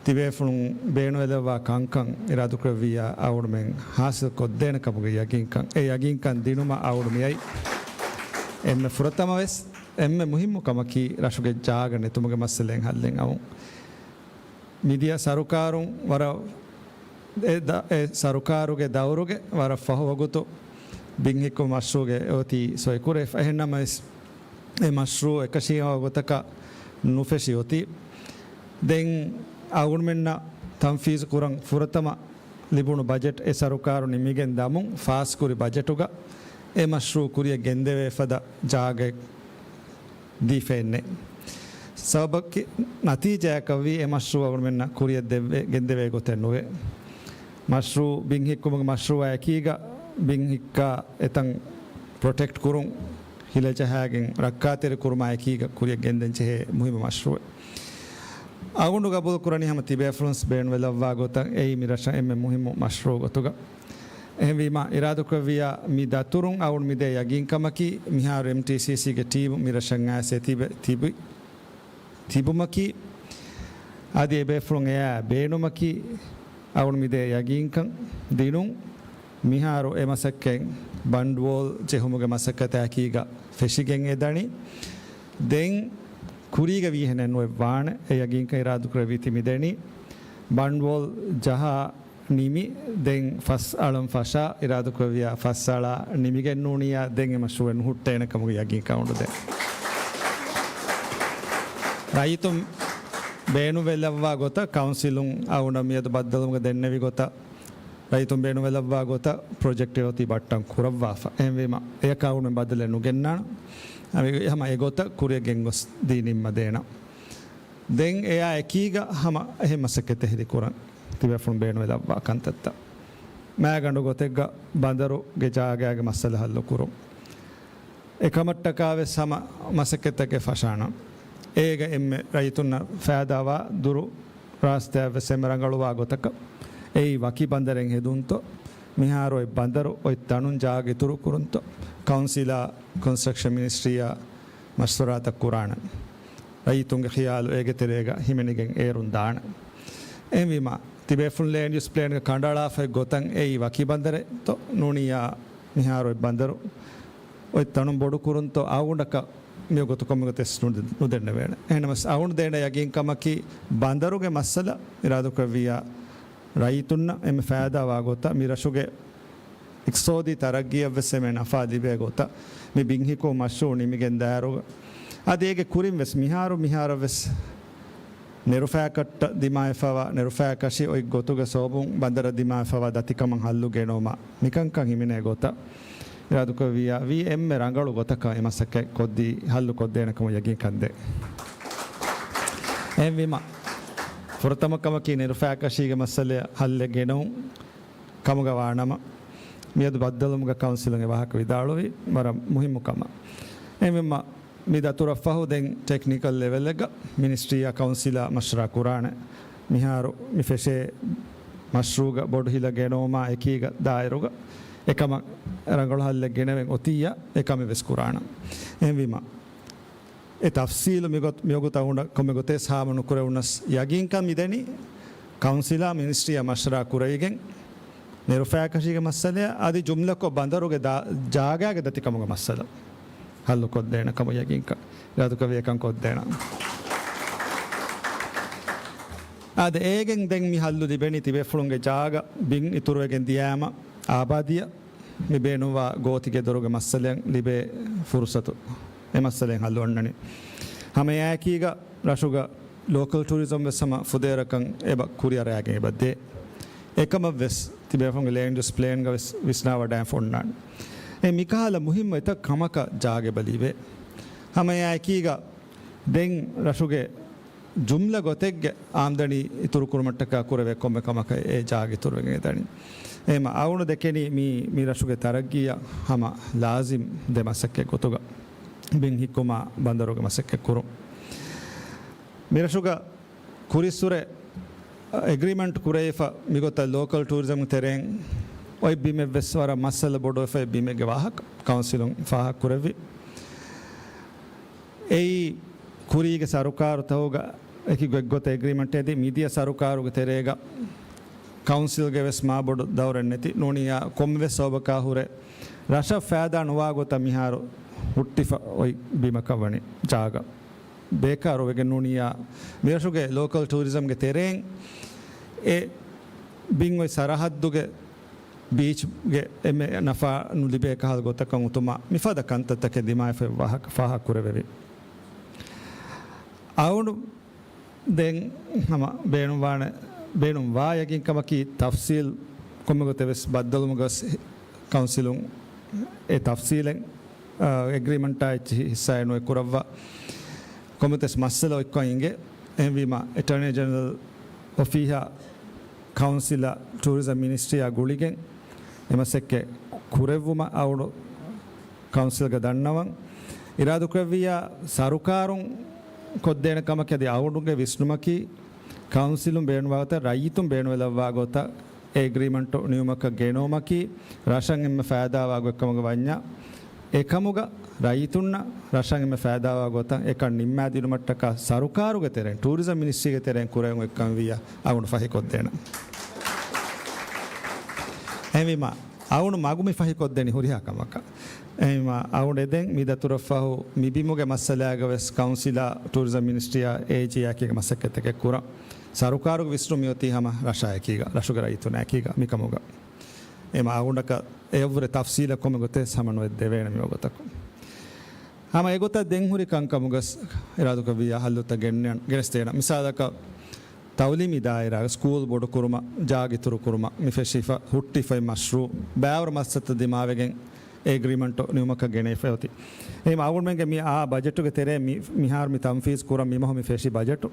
ތިބޭފުޅުން ބޭނުންވެލައްވާ ކަންކަން އިރާދަކުރެއްވިއްޔާ އަޅުގަނޑުމެން ހާސިލް ކޮށްދޭނެ ކަމުގެ ޔަގީންކަން. އެ ޔަގީންކަން ދިނުމަށް އަޅުގަނޑު މިއައީ. އެންމެ ފުރަތަމަވެސް، އެންމެ މުހިއްމު ކަމަކީ ރަށުގެ ޖާގަ ނެތުމުގެ މައްސަލައިން ހައްލެއް އައުން. މިދިޔަ ސަރުކާރުން ވަރަށް އެ ދަ-، އެ ސަރުކާރުގެ ދައުރުގެ ވަރަށް ފަހު ވަގުތު ބިން ހިއްކުމު މަޝްރޫޢުގެ އޮތީ ސޮއިކުރެވިފަ. އެހެންނަމަވެސް، އެ މަޝްރޫޢު އެކަށީގެންވާ ގޮތަކަށް ނުފެށި އޮތީ. ދެން އަޅުގަނޑުމެންނަށް ތަންފީޒު ކުރަން ފުރަތަމަ ލިބުނު ބަޖެޓް އެ ސަރުކާރު ނިމިގެން ދަމުން ފާސްކުރި ބަޖެޓުގަ އެ މަޝްރޫޢު ކުރިއަށް ގެންދެވޭ ފަދަ ޖާގައެއް ދީފައެއް ނެތް. ސަބަބަކީ، ނަތީޖާއަކަށްވީ އެ މަޝްރޫޢު އަޅުގަނޑުމެންނަށް ކުރިއަށް ދެއްވޭ-، ގެންދެވޭ ގޮތެއް ނުވޭ. މަޝްރޫޢު ބިން ހިއްކުމުގެ މަޝްރޫޢާ އެކީގަ ބިން ހިއްކާ އެތަން ޕްރޮޓެކްޓް ކުރުން، ހިލަޖަހާގެން ރައްކާތެރި ކުރުމާ އެކީގަ ކުރިއަށް ގެންދަން ޖެހޭ މުހިއްމު މަޝްރޫޢެއް. އަޅުގަނޑު ގަބޫލު ކުރަނީ ހަމަ ތިބޭފުޅުން ބޭނުންވެލައްވާ ގޮތަށް އެއީ މި ރަށަށް އެންމެ މުހިއްމު މަޝްރޫޢު ގޮތުގަ. އެހެންވީމާ، އިރާދަކުރެއްވިއްޔާ މި ދަތުރުން އަޅުގަނޑު މިދޭ ޔަގީންކަމަކީ، މިހާރު އެމްޓީސީސީގެ ޓީމު މި ރަށަށް އައިސް ތިބެ-، ތިބި-، ތިބުމަކީ، އަދި އެބޭފުޅުން އެއާ ބޭނުމަކީ، އަޅުގަނޑު މިދޭ ޔަގީންކަން ދިނުން، މިހާރު އެ މަސައްކަތް ބަނޑުވޯލް ޖެހުމުގެ މަސައްކަތާ އެކީގަ ފެށިގެން އެދަނީ. ދެން ކުރީގަ ވީހެނެއް ނުވެއްވާނެ، އެ ޔަގީންކަން އިރާދަކުރެއްވީތީ މިދެނީ. ބަނޑުވޯލް ޖަހާ ނިމި، ދެން ފަސް އަޅަން ފަށާ، އިރާދަކުރެއްވިއްޔާ ފަސް އަޅާ ނިމިގެން ނޫނިއްޔާ، ދެން އެ މަޝްރޫޢެއް ނުހުއްޓޭނެ ކަމުގެ ޔަގީންކަން އުނދަގޫ. ރައްޔިތުން ބޭނުންވެލައްވާ ގޮތަށް ކައުންސިލުން އަޅުގަނޑަށް މިއަދު ބައްދަލުވުމުގަ ދެންނެވި ގޮތަށް، ރައްޔިތުން ބޭނުންވެލައްވާ ގޮތަށް ޕްރޮޖެކްޓެއް އޮތީ ބައްޓަން ކުރައްވާފަ. އެހެންވީމަ، އެޔަކަށް އަޅުގަނޑުމެން ބަދަލެއް ނުގެންނާނަން. ހަމަ އެގޮތަށް ކުރިއަށް ގެންގޮސް ދީ ނިންމަދޭނަން. ދެން އެއާ އެކީގަ ހަމަ އެހެން މަސައްކަތްތައް ހެދި ކުރަން ތިބޭފުޅުން ބޭނުންވެލައްވާ ކަންތައްތައް. މާގަނޑު ގޮތެއްގަ ބަނދަރުގެ ޖާގާގެ މައްސަލަ ހައްލު ކުރުން. އެކަމަށްޓަކާވެސް ހަމަ މަސައްކަތްތަކެއް ފަށާނަން. އޭގަ އެންމެ ރައްޔިތުންނަށް ފައިދާވާ ދުރު ރާސްތާއެއްވެސް އެންމެ ރަނގަޅުވާ ގޮތަކަށް އެއީ ވަކި ބަނދަރެއް ހެދުންތޯ، މިހާރު އޮތް ބަނދަރު އޮތް ތަނުން ޖާގަ އިތުރު ކުރުންތޯ، ކައުންސިލާ ކޮންސްޓްރަކްޝަން މިނިސްޓްރީއާ މަޝްވަރާތައް ކުރާނެ. ރައްޔިތުންގެ ޚިޔާލު އޭގެ ތެރޭގަ ހިމެނިގެން އޭރުން ދާނެ. އެހެންވީމާ، ތިބޭފުޅުން ލޭންޑް ޔޫސް ޕްލޭންގެ ކަނޑައަޅާފައި ގޮތަށް އެއީ ވަކި ބަނދަރެއްތޯ ނޫނިއްޔާ މިހާރު އޮތް ބަނދަރު އޮތް ތަނުން ބޮޑު ކުރުންތޯ އަޅުގަނޑަކަށް މި ގޮތަކަށް މިގޮތަށް ނުދެ-، ނުދެންނެވޭނެ. އެހެންނަމަވެސް އަޅުގަނޑު ދޭނެ ޔަގީންކަމަކީ ބަނދަރުގެ މައްސަލަ އިރާދަކުރެއްވިއްޔާ ރައްޔިތުންނަށް އެންމެ ފައިދާވާ ގޮތަށް މި ރަށުގެ އިޤްތިޞާދީ ތަރައްގީއަށްވެސް އެންމެ ނަފާ ލިބޭ ގޮތަށް މި ބިން ހިއްކުމު މަޝްރޫޢު ނިމިގެން ދާއިރުގަ އަދި އޭގެ ކުރިން ވެސް މިހާރު މިހާރަށް ވެސް ނެރުފައިކަށަށް ދިމާވެފައިވާ، ނެރުފައިކަށި އޮތް ގޮތުގެ ސަބަބުން ބަނދަރަށް ދިމާވެފައިވާ ދަތިކަމަށް ހައްލު ގެނައުމަށް މިކަންކަން ހިމެނޭ ގޮތަށް އިރާދަކުރެއްވިއްޔާ ވީ އެންމެ ރަނގަޅު ގޮތަކަށް އެ މަސައްކަތް ކޮށްދީ ހައްލު ކޮށްދޭނެ ކަމަށް ޔަގީންކަން ދޭ. އެހެންވީމަ، ފުރަތަމަ ކަމަކީ ނެރުފައިކަށީގެ މައްސަލައަށް ހައްލެއް ގެނައުން ކަމުގަ ވާނަމަ، މިއަދު ބައްދަލުވުމުގަ ކައުންސިލުން އެ ވާހަކަ ވިދާޅުވީ ވަރަށް މުހިއްމު ކަމަށް. އެހެންވީމަ، މި ދަތުރަށް ފަހު ދެން ޓެކްނިކަލް ލެވެލްއެއްގަ މިނިސްޓްރީއާ ކައުންސިލާ މަޝްވަރާ ކުރާނެ. މިހާރު މި ފެށޭ މަޝްރޫޢުގަ ބޮޑު ހިލަ ގެނައުމާ އެކީގަ ދާއިރުގަ އެކަމަށް ރަނގަޅު ހައްލެއް ގެނެވެން އޮތިއްޔާ އެކަމެއް ވެސް ކުރާނަން. އެހެންވީމަ، އެ ތަފްސީލު މިގޮތް، މިވަގުތު އަޅުގަނޑަށް ކޮންމެ ގޮތެއް ހާމަ ނުކުރެވުނަސް، ޔަގީންކަން މިދެނީ ކައުންސިލާ މިނިސްޓްރީއާ މަޝްވަރާ ކުރެވިގެން، ނެރުފައިކަށީގެ މައްސަލައާ އަދި ޖުމްލަކޮށް ބަނދަރުގެ ދާ-، ޖާގާގެ ދަތިކަމުގެ މައްސަލަ ހައްލު ކޮށްދޭނެ ކަމަށް ޔަގީންކަން އިރާދަކުރެއްވި އެކަން ކޮށްދޭނަން. އާދެ، އޭގެން ދެން މި ހައްލު ލިބެނީ ތިބޭފުޅުންގެ ޖާގަ ބިން އިތުރުވެގެން ދިޔާމަ، އާބާދީއަށް މި ބޭނުންވާ ގޯތިގެ ދޮރުގެ މައްސަލައަށް ލިބޭ ފުރުސަތު، އެ މައްސަލައިން ހައްލު އޮންނަނީ. ހަމައެއާއެކީގަ ރަށުގަ ލޯކަލް ޓޫރިޒަމް ވެސް ހަމަ ފުދޭވަރަކަށް އެބަ ކުރިއަރައިގެން އެބަ ދޭ. އެކަމަށް ވެސް ތިބޭފުޅުންގެ ލޭންޑް ޔޫސް ޕްލޭންގަ ވެސް ވިސްނާވަޑައިފަ އޮންނާނެ. އެ މިކަހަލަ މުހިއްމު އެތައް ކަމަކަށް ޖާގަ އެބަ ލިބޭ. ހަމައެއާއެކީގަ ދެން ރަށުގެ ޖުމްލަ ގޮތެއްގެ އާމްދަނީ އިތުރުކުރުމަށްޓަކާ ކުރެވޭ ކޮންމެ ކަމަކަށް އެ ޖާގަ އިތުރުވެގެން ދަނީ. އެހެންވީމަ އަޅުގަނޑު ދެކެނީ މީ، މި ރަށުގެ ތަރައްގީއަށް ހަމަ ލާޒިމް ދެ މަސައްކަތް ގޮތުގަ ބިން ހިއްކުމާ ބަނދަރުގެ މަސައްކަތް ކުރުން. މި ރަށުގަ ކުރިއްސުރެ އެގްރިމެންޓް ކުރެވިފަ މިގޮތަށް ލޯކަލް ޓޫރިޒަމް ތެރެއިން އޮތް ބިމެއްވެސް ވަރަށް މައްސަލަ ބޮޑުވެފަ އެ ބިމެއްގެ ވާހަކަ ކައުންސިލުން ފާހަގަ ކުރެއްވި. އެއީ ކުރީގެ ސަރުކާރުތަކުގަ އެކި ގޮތްގޮތަށް އެގްރިމެންޓެއް ދީ، މިދިޔަ ސަރުކާރުގެ ތެރޭގަ ކައުންސިލްގެ ވެސް މާބޮޑު ދައުރެއް ނެތި ނޫނިއްޔާ ކޮންމެވެސް ސަބަބަކާ ހުރެ ރަށަށް ފައިދާ ނުވާ ގޮތަށް މިހާރު ހުއްޓިފަ އޮތް ބިމަކަށް ވަނީ ޖާގަ ބޭކާރު ވެގެން ނޫނިއްޔާ މިރަށުގެ ލޯކަލް ޓޫރިޒަމްގެ ތެރެއިން އެ ބިން އޮތް ސަރަހައްދުގެ ބީޗްގެ އެންމެ ނަފާ ނުލިބޭ ކަހަލަ ގޮތަކަށް އޮތުމަށް މިފަދަ ކަންތައްތަކެއް ދިމާވެފައި ވާހަކަ ފާހަގަ ކުރެވެވި. އަޅުގަނޑު ދެން ހަމަ ބޭނުންވާނެ، ބޭނުންވާ ޔަގީންކަމަކީ ތަފްސީލް ކޮންމެ ގޮތެއް ވެސް ބައްދަލުވުމުގަ ވެސް ކައުންސިލުން އެ ތަފްސީލެއް، އާ، އެގްރިމެންޓާ އެއްޗެހި ހިއްސާއެއް ނުވެ ކުރައްވާ. ކޮންމެވެސް މައްސަލަ އޮތްކަން އިނގޭ. އެހެންވީމަ އެޓާނީ ޖެނެރަލް އޮފީހާ ކައުންސިލާ ޓޫރިޒަމް މިނިސްޓްރީއާ ގުޅިގެން އެ މަސައްކަތް ކުރެއްވުމަށް އަޅުގަނޑު ކައުންސިލްގަ ދަންނަވަން. އިރާދަކުރެއްވިއްޔާ ސަރުކާރުން ކޮށްދޭނެ ކަމަކީ އަދި އަޅުގަނޑުގެ ވިސްނުމަކީ ކައުންސިލުން ބޭނުންވާ ގޮތަށް ރައްޔިތުން ބޭނުންވެލައްވާ ގޮތަށް އެ އެގްރިމެންޓު ނިމުމަކަށް ގެނައުމަކީ ރަށަށް އެންމެ ފައިދާވާ ގޮތްކަމުގަ ވަންޏާ، އެކަމުގަ ރައްޔިތުންނަށް ރަށަށް އެންމެ ފައިދާވާ ގޮތަށް އެކަން ނިންމާދިނުމަށްޓަކާ ސަރުކާރުގެ ތެރެއިން، ޓޫރިޒަމް މިނިސްޓްރީގެ ތެރެއިން ކުރެވެން އޮތްކަން ވިއްޔާ އަޅުގަނޑު ފަހިކޮށްދޭނަން. އެހެންވީމަ އަޅުގަނޑު މަގު މި ފަހިކޮށްދެނީ ހުރިހާ ކަމަކަށް. އެހެންވީމަ އަޅުގަނޑު އެދެން މި ދަތުރަށްފަހު މި ބިމުގެ މައްސަލާގަ ވެސް ކައުންސިލާ ޓޫރިޒަމް މިނިސްޓްރީއާ އޭޖީއާ އެކީގަ މަސައްކަތްތަކެއް ކުރަން. ސަރުކާރުގެ ވިސްނުން މިއޮތީ ހަމަ ރަށާ އެކީގަ، ރަށުގެ ރައްޔިތުންނާ އެކީގަ މިކަމުގަ. އެމަ އަޅުގަނޑަކަށް އެއަށްވުރެ ތަފްސީލެއް ކޮންމެ ގޮތެއް ހަމަ ނުވެ ދެވޭނެ މިވަގުތަކު. ހަމަ އެގޮތަށް ދެން ހުރި ކަންކަމުގަސް އިރާދަކުރެއްވިއްޔާ ހައްލުތައް ގެންނަ-، ގެނެސްދޭނަން. މިސާލަކަށް ތައުލީމީ ދާއިރާގަ ސްކޫލް ބޮޑުކުރުމަށް، ޖާގަ އިތުރުކުރުމަށް، މި ފެށިފަ ހުއްޓިފައި މަޝްރޫއު، ބައިވަރު މައްސަލަތައް ދިމާވެގެން އެގްރިމެންޓު ނިމުމަކަށް ގެނެފަ އޮތީ. އެހެން އަޅުގަނޑުމެންގެ މި އާ ބަޖެޓުގެ ތެރޭ މި-، މިހާރު މި ތަންފީޒް ކުރަން މި މަހު މި ފެށި ބަޖެޓު.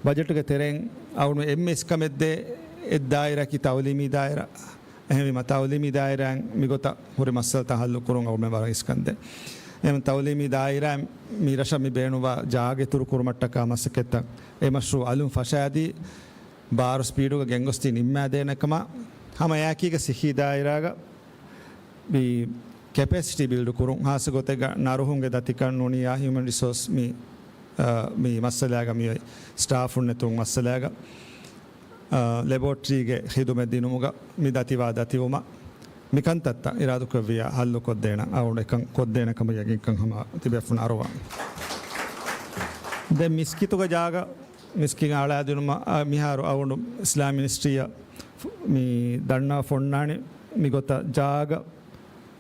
ބަޖެޓުގެ ތެރެއިން އަޅުގަނޑު އެންމެ އިސްކަމެއްދޭ އެއް ދާއިރާއަކީ ތައުލީމީ ދާއިރާ. އެހެންވީމަ، ތައުލީމީ ދާއިރާއިން މިގޮތަށް ހުރި މައްސަލަތައް ހައްލު ކުރުން އަޅުގަނޑުމެން ވަރަށް އިސްކަންދޭ. އެހެން ތައުލީމީ ދާއިރާއިން މި ރަށަށް މި ބޭނުންވާ ޖާގަ އިތުރު ކުރުމަށްޓަކާ މަސައްކަތްތައް އެ މަޝްރޫއު އަލުން ފަށާދީ، ބާރު ސްޕީޑުގަ ގެންގޮސްދީ ނިންމާދޭނެ ކަމަށް، ހަމަ އެއާއެކީގަ ސިއްހީ ދާއިރާގަ މި ކެޕޭސިޓީ ބިލްޑް ކުރުން، ހާއްސަ ގޮތެއްގަ ނަރުހުންގެ ދަތިކަން ނޫނިއްޔާ ހިއުމަން ރިސޯސް މި، އަ، މި މައްސަލާގަ މި އޮތް ސްޓާފުން ނެތުން މައްސަލާގަ، އަ، ލެބޯޓްރީގެ ޚިދުމަތް ދިނުމުގަ މި ދަތިވާ ދަތިވުމަށް މި ކަންތައްތައް އިރާދަކުރެއްވިއްޔާ ހައްލު ކޮށްދޭނަން، އަޅުގަނޑު އެކަން ކޮށްދޭނެ ކަމަށް ޔަގީންކަން ހަމަ ތިބޭފުޅުން އަރުވާން. ދެން މިސްކިތުގެ ޖާގަ، މިސްކިތް އަޅާދިނުމަށް، އަ، މިހާރު އަޅުގަނޑު އިސްލާމް މިނިސްޓްރީއަށް މި ދަންނަވަފަ އޮންނާނީ މިގޮތަށް ޖާގަ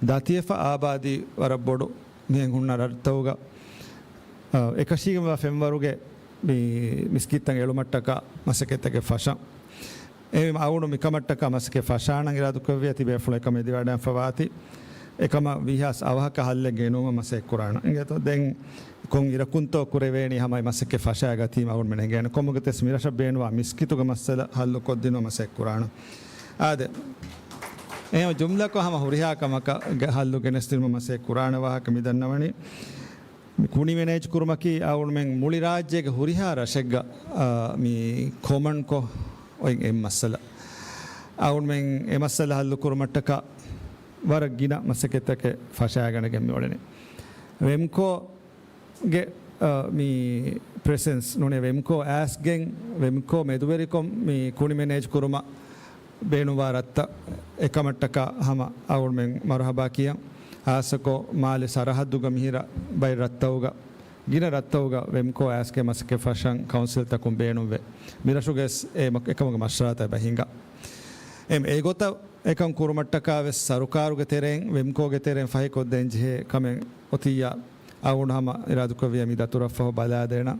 ދަތިވެފަ އާބާދީ ވަރަށް ބޮޑު މިހެން ހުންނަ ރަށްތަކުގަ، އަ، އެކަށީގެންވާ ފެންވަރުގެ މި މިސްކިތްތައް އެޅުމަށްޓަކާ މަސައްކަތްތަކެއް ފަށަން. އެހެންވީމަ އަޅުގަނޑު މިކަމަށްޓަކާ މަސައްކަތް ފަށާނަން އިރާދަކުރެއްވިއްޔާ ތިބޭފުޅުން އެކަމަށް އެދިވަޑައިގަންނަވާތީ. އެކަމަށް ވީހާވެސް އަވަހަކަށް ހައްލެއް ގެނުމަށް މަސައްކަތް ކުރާނަން. އިނގޭތޯ ދެން ކޮން އިރަކުންތޯ ކުރެވޭނީ ހަމަ އެ މަސައްކަތް ފަށާގަތީމަ އަޅުގަނޑުމެން އެނގޭނެ. ކޮންމެ ގޮތެއް މިރަށަށް ބޭނުންވާ މިސްކިތުގެ މައްސަލަ ހައްލު ކޮށްދިނުމަށް މަސައްކަތް ކުރާނަން. އާދެ. އެހެން ޖުމްލަކޮށް ހަމަ ހުރިހާ ކަމަކަށް ހައްލު ގެނެސްދިނުމަށް މަސައްކަތް ކުރާނެ ވާހަކަ މި ދަންނަވަނީ. މި ކުނި މެނޭޖް ކުރުމަކީ އަޅުގަނޑުމެން މުޅި ރާއްޖޭގެ ހުރިހާ ރަށެއްގަ، އާ، މި ކޮމަންކޮށް އޮތް އެއް މައްސަލަ. އަޅުގަނޑުމެން އެ މައްސަލަ ހައްލު ކުރުމަށްޓަކާ ވަރަށް ގިނަ މަސައްކަތްތަކެއް ފަށާގަނެގެން މިއުޅެނީ. ވެމްކޯ ގެ އަ، މި ޕްރެސެންސް ނޫނީ ވެމްކޯ އައިސްގެން ވެމްކޯ މެދުވެރިކޮށް މި ކުނި މެނޭޖް ކުރުމަށް ބޭނުންވާ ރަށްތައް އެކަމަށްޓަކާ ހަމަ އަޅުމެން މަރުހަބާ ކިޔަން. ހާއްސަކޮށް މާލެ ސަރަހައްދުގަ މިހިރަ ބައެއް ރަށްތަކުގަ، ގިނަ ރަށްތަކުގަ ވެމްކޯ އައިސްގެ މަސައްކަތް ފަށަން ކައުންސިލްތަކުން ބޭނުންވޭ. މިރަށުގެސް އެ މަ-، އެކަމުގެ މަޝްވަރާތައް އެބަ ހިނގާ. އެ، އެގޮތަށް އެކަން ކުރުމަށްޓަކާ ވެސް ސަރުކާރުގެ ތެރެއިން، ވެމްކޯގެ ތެރެއިން ފަހިކޮށްދޭން ޖެހޭ ކަމެއް އޮތިއްޔާ، އަޅުގަނޑު ހަމަ އިރާދަކުރެއްވިއްޔާ މި ދަތުރަށްފަހު ބަލާދޭނަން،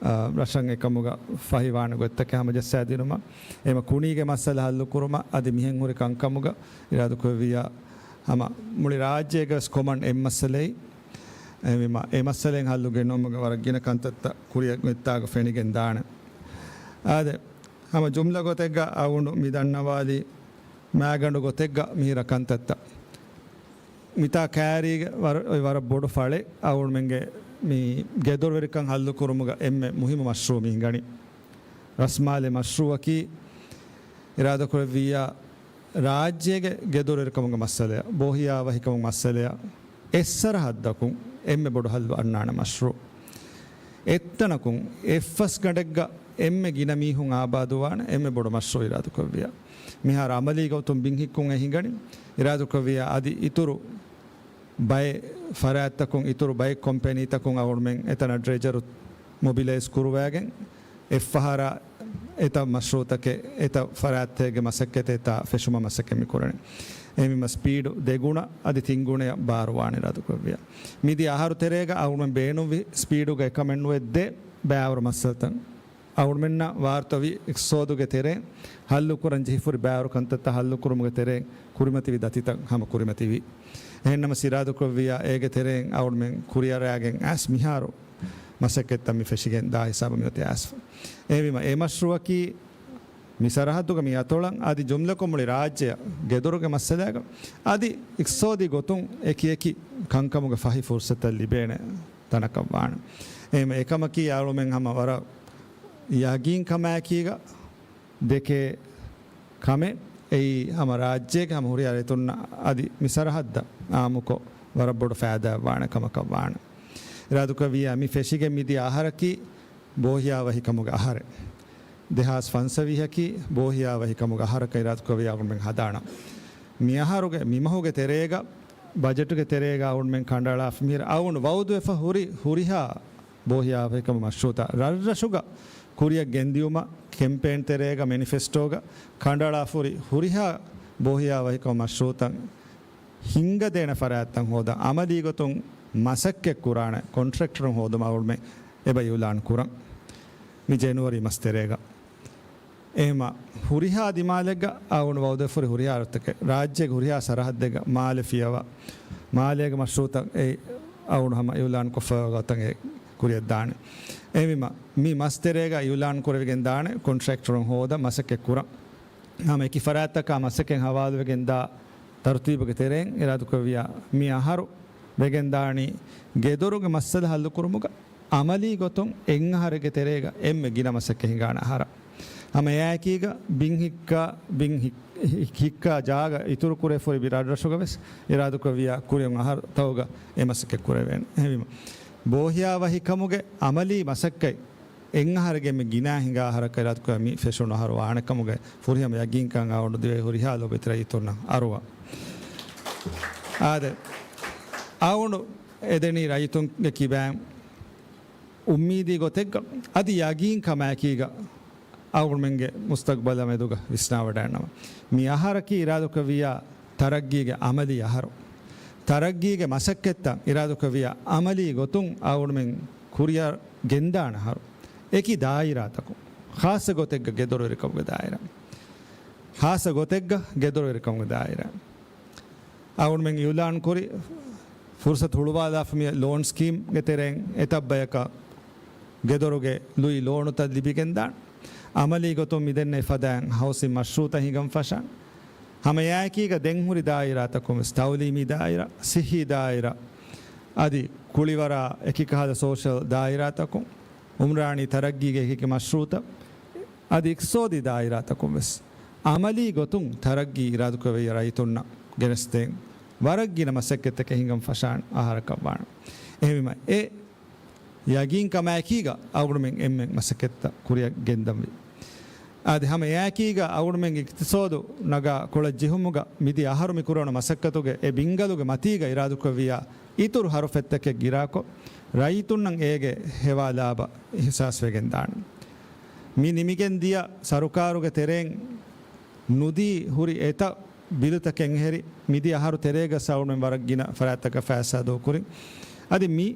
އާ، ރަށަށް އެކަމުގަ ފަހިވާނެ ގޮތްތަކެއް ހަމަޖައްސާދިނުމަށް. އެމަ ކުނީގެ މައްސަލަ ހައްލުކުރުމަށް އަދި މިހެން ހުރި ކަންކަމުގަ އިރާދަކުރެއްވިއްޔާ ހަމަ މުޅި ރާއްޖޭގަ ވެސް ކޮމަން އެއް މައްސަލައެއް. އެހެންވީމަ އެ މައްސަލައިން ހައްލު ގެންނުމުގަ ވަރަށް ގިނަ ކަންތައްތައް ކުރިއަށް މިތާގަ ފެނިގެން ދާނެ. އާދެ، ހަމަ ޖުމްލަ ގޮތެއްގަ އަޅުގަނޑު މި ދަންނަވާލީ މާގަނޑު ގޮތެއްގަ މިހިރަ ކަންތައްތައް. މިތާ ކައިރީގެ ވަރަށް، އޮތް ވަރަށް ބޮޑު ފަޅެއް އަޅުގަނޑުމެންގެ މި ގެދޮރުވެރިކަން ހައްލުކުރުމުގަ އެންމެ މުހިއްމު މަޝްރޫއު މި ހިނގަނީ. ރަސްމާލެ މަޝްރޫއަކީ އިރާދަކުރެއްވިއްޔާ ރާއްޖޭގެ ގެދޮރުވެރިކަމުގެ މައްސަލައަށް، ބޯހިޔާވަހިކަމުގެ މައްސަލައަށް އެއްސަރަހައްދަކުން އެންމެ ބޮޑު ހައްލު އަންނާނެ މަޝްރޫއު. އެއްތަނަކުން އެއްފަސްގަނޑެއްގަ އެންމެ ގިނަ މީހުން އާބާދުވާނެ އެންމެ ބޮޑު މަޝްރޫއު އިރާދަކުރެއްވިއްޔާ. މިހާރު އަމަލީ ގޮތުން ބިން ހިއްކުން އެ ހިނގަނީ. އިރާދަކުރެއްވިއްޔާ އަދި އިތުރު ބައެއް ފަރާތްތަކުން، އިތުރު ބައެއް ކޮމްޕެނީތަކުން އަޅުގަނޑުމެން އެތަނަށް ޑްރެޖަރު މޮބިލައިޒް ކުރުވައިގެން އެއްފަހަރާ އެތައް މަޝްރޫއުތަކެއް، އެތައް ފަރާތްތަކެއްގެ މަސައްކަތެއް އެތާ ފެށުމަށް މަސައްކަތް މި ކުރަނީ. އެހެންވީމަ ސްޕީޑު ދެގުނަ އަދި ތިންގުނަޔަށް ބާރުވާނެ އިރާދަކުރެއްވިއްޔާ. މިދިޔަ އަހަރު ތެރޭގަ އަޅުގަނޑުމެން ބޭނުންވި ސްޕީޑުގަ އެކަމެއް ނުވެ ދެ ބައިވަރު މައްސަލަތައް. އަޅުގަނޑުމެންނަށް ވާރުތަވި އިޤްތިޞާދުގެ ތެރެއިން ހައްލުކުރަން ޖެހިފުރި ބައިވަރު ކަންތައްތައް ހައްލުކުރުމުގެ ތެރެއިން ކުރިމަތިވި ދަތިތައް ހަމަ ކުރިމަތިވި. އެހެންނަމަސް އިރާދަކުރެއްވިއްޔާ އޭގެ ތެރެއިން އަޅުގަނޑުމެން ކުރިއަރައިގެން އައިސް މިހާރު މަސައްކަތްތައް މި ފެށިގެން ދާ ހިސާބަށް މިއޮތީ އައިސްފަ. އެހެންވީމަ އެ މަޝްރޫއަކީ މި ސަރަހައްދުގަ މި އަތޮޅަށް އަދި ޖުމްލަކޮށް މުޅި ރާއްޖެއަށް ގެދޮރުގެ މައްސަލައިގަ އަދި އިޤްތިޞާދީ ގޮތުން އެކި އެކި ކަންކަމުގެ ފަހި ފުރުޞަތުތައް ލިބޭނެ ތަނަކަށް ވާނެ. އެހެން އެކަމަކީ އަޅުމެން ހަމަ ވަރަށް ޔަގީންކަމާއެކީގަ ދެކޭ ކަމެއް. އެއީ ހަމަ ރާއްޖޭގެ ހަމަ ހުރިހާ ރައްޔިތުންނަށް އަދި މި ސަރަހައްދަށް އާއްމުކޮށް ވަރަށް ބޮޑު ފައިދާއެއް ވާނެ ކަމަކަށް ވާނެ. އިރާދަކުރެއްވިއްޔާ މި ފެށިގެން މިދިޔަ އަހަރަކީ ބޯހިޔާވަހިކަމުގެ އަހަރެއް. ދެހާސް ފަންސަވީހަކީ ބޯހިޔާވަހިކަމުގެ އަހަރަކަށް އިރާދަކުރެއްވިއްޔާ އަޅުމެން ހަދާނަން. މި އަހަރުގެ މި މަހުގެ ތެރޭގަ ބަޖެޓުގެ ތެރޭގަ އަޅުމެން ކަނޑައަޅާފަ މިހިރަ އަޅުގަނޑު ވައުދުވެފަ ހުރި ހުރިހާ ބޯހިޔާވަހިކަމު މަޝްރޫއުތައް ރަށްރަށުގަ ކުރިއަށް ގެންދިއުމަށް ކެމްޕޭން ތެރޭގަ މެނިފެސްޓޯގަ ކަނޑައަޅާފަ ހުރި ހުރިހާ ބޯހިޔާވަހިކަމު މަޝްރޫއުތައް ހިންގަދޭނެ ފަރާތްތައް ހޯދަން އަމަލީ ގޮތުން މަސައްކަތް ކުރާނެ ކޮންޓްރެކްޓަރުން ހޯދުމަށް އަޅުމެން އެބަ އިއުލާން ކުރަން މި ޖެނުއަރީ މަސް ތެރޭގަ. އެހެމަ ހުރިހާ ދިމާލެއްގަ އަޅުގަނޑު ވައުދުވެފަ ހުރި ހުރިހާ ރަށްތަކެއް، ރާއްޖޭގެ ހުރިހާ ސަރަހައްދެއްގަ މާލެ ފިޔަވާ، މާލޭގެ މަޝްރޫއުތައް އެ އަޅުގަނޑު ހަމަ އިއުލާން ކޮށްފަ ގޮތަށް އެ ކުރިއަށް ދާނެ. އެހެންވީމަ މި މަސް ތެރޭގަ އިއުލާން ކުރެވިގެން ދާނެ ކޮންޓްރެކްޓަރުން ހޯދާ މަސައްކަތް ކުރަން. ހަމަ އެކި ފަރާތްތަކާ މަސައްކަތް ހަވާލުވެގެން ދާ ތަރުތީބުގެ ތެރެއިން އިރާދަކުރެއްވިއްޔާ މި އަހަރު ވެގެންދާނީ ގެދޮރުގެ މައްސަލަ ހައްލުކުރުމުގަ އަމަލީ ގޮތުން އެއް އަހަރެއްގެ ތެރޭގަ އެންމެ ގިނަ މަސައްކަތް ހިނގާނެ އަހަރަށް. ހަމަ އެއާއެކީގަ ބިން ހިއްކާ، ބިން ހި-، ހި-، ހިއްކާ ޖާގަ އިތުރު ކުރެފަ ހުރި ރަށްރަށުގަ ވެސް އިރާދަކުރެއްވިއްޔާ ކުރިއަށް އަހަރުތަކުގަ އެ މަސައްކަތް ކުރެވޭނެ. އެހެންވީމަ ބޯހިޔާވަހިކަމުގެ އަމަލީ މަސައްކަތް އެއް އަހަރެއްގެ އެންމެ ގިނަ ހިނގާ އަހަރަކަށް އިރާދަކުރެއްވިއްޔާ މި ފެށުނު އަހަރު ވާނެ ކަމުގެ ފުރިހަމަ ޔަގީންކަން އަޅުގަނޑު ދިވެހި ހުރިހާ ލޯބިވެތި ރައްޔިތުންނަށް އަރުވާ. އާދެ، އަޅުގަނޑު އެދެނީ ރައްޔިތުންގެ ކިބައިން އުއްމީދީ ގޮތެއްގަ އަދި ޔަގީން ކަމާއެކީގަ އަޅުގަނޑުމެންގެ މުސްތަގްބަލާ މެދުގަ ވިސްނާވަޑައިގަންނަވާ. މި އަހަރަކީ އިރާދަކުރެއްވިއްޔާ ތަރައްގީގެ އަމަލީ އަހަރު. ތަރައްގީގެ މަސައްކަތްތައް އިރާދަކުރެއްވިއްޔާ އަމަލީ ގޮތުން އަޅުގަނޑުމެން ކުރިއަށް ގެންދާނެ އަހަރު. އެކި ދާއިރާތަކުން، ޚާއްޞަ ގޮތެއްގަ ގެދޮރުވެރިކަމުގެ ދާއިރާ. ޚާއްޞަ ގޮތެއްގަ ގެދޮރުވެރިކަމުގެ ދާއިރާ. އަޅުގަނޑުމެން އިއުލާން ކުރި ފުރުސަތު ހުޅުވާލާފަ މި ލޯން ސްކީމްގެ ތެރެއިން އެތައް ބަޔަކަށް ގެދޮރުގެ ލުއި ލޯނުތައް ލިބިގެންދާން. އަމަލީ ގޮތުން މިދެންނެވި ފަދައިން ހައުސިން މަޝްރޫއުތައް ހިނގަން ފަށާން. ހަމަ އެއާއެކީގަ ދެން ހުރި ދާއިރާތަކުން ވެސް، ތައުލީމީ ދާއިރާ، ސިއްހީ ދާއިރާ، އަދި ކުޅިވަރާ އެކިކަހަލަ ސޯޝަލް ދާއިރާތަކުން، އުމްރާނީ ތަރައްގީގެ އެކިއެކި މަޝްރޫއުތައް، އަދި އިޤްތިޞާދީ ދާއިރާތަކުން ވެސް އަމަލީ ގޮތުން ތަރައްގީ އިރާދަކުރެއްވިއްޔާ ރައްޔިތުންނަށް ގެނެސްދޭން ވަރަށް ގިނަ މަސައްކަތްތަކެއް ހިނގަން ފަށާނެ އަހަރަކަށް ވާނެ. އެހެންވީމަ އެ ޔަގީންކަމާއެކީގަ އަޅުގަނޑުމެން އެންމެން މަސައްކަތްތައް ކުރިއަށް ގެންދަންވީ. އާދެ، ހަމަ އެއާއެކީގަ އަޅުގަނޑުމެން އިޤްތިޞާދު ނަގާ ކޮޅަށް ޖެހުމުގަ މިދިޔަ އަހަރު މި ކުރެވުނު މަސައްކަތުގެ އެ ބިންގަލުގެ މަތީގަ އިރާދަކުރެއްވިއްޔާ އިތުރު ހަރުފަތްތަކެއް ގިރާކޮށް، ރައްޔިތުންނަށް އޭގެ ހެވާ ލާބަ އިޙްސާސްވެގެން ދާނެ. މި ނިމިގެން ދިޔަ ސަރުކާރުގެ ތެރެއިން ނުދީ ހުރި އެތައް ބިލުތަކެއްހެރި، މިދިޔަ އަހަރު ތެރޭގަ އަޅުގަނޑުމެން ވަރަށް ގިނަ ފަރާތްތަކަށް ފައިސާ ދޫކުރިން. އަދި މި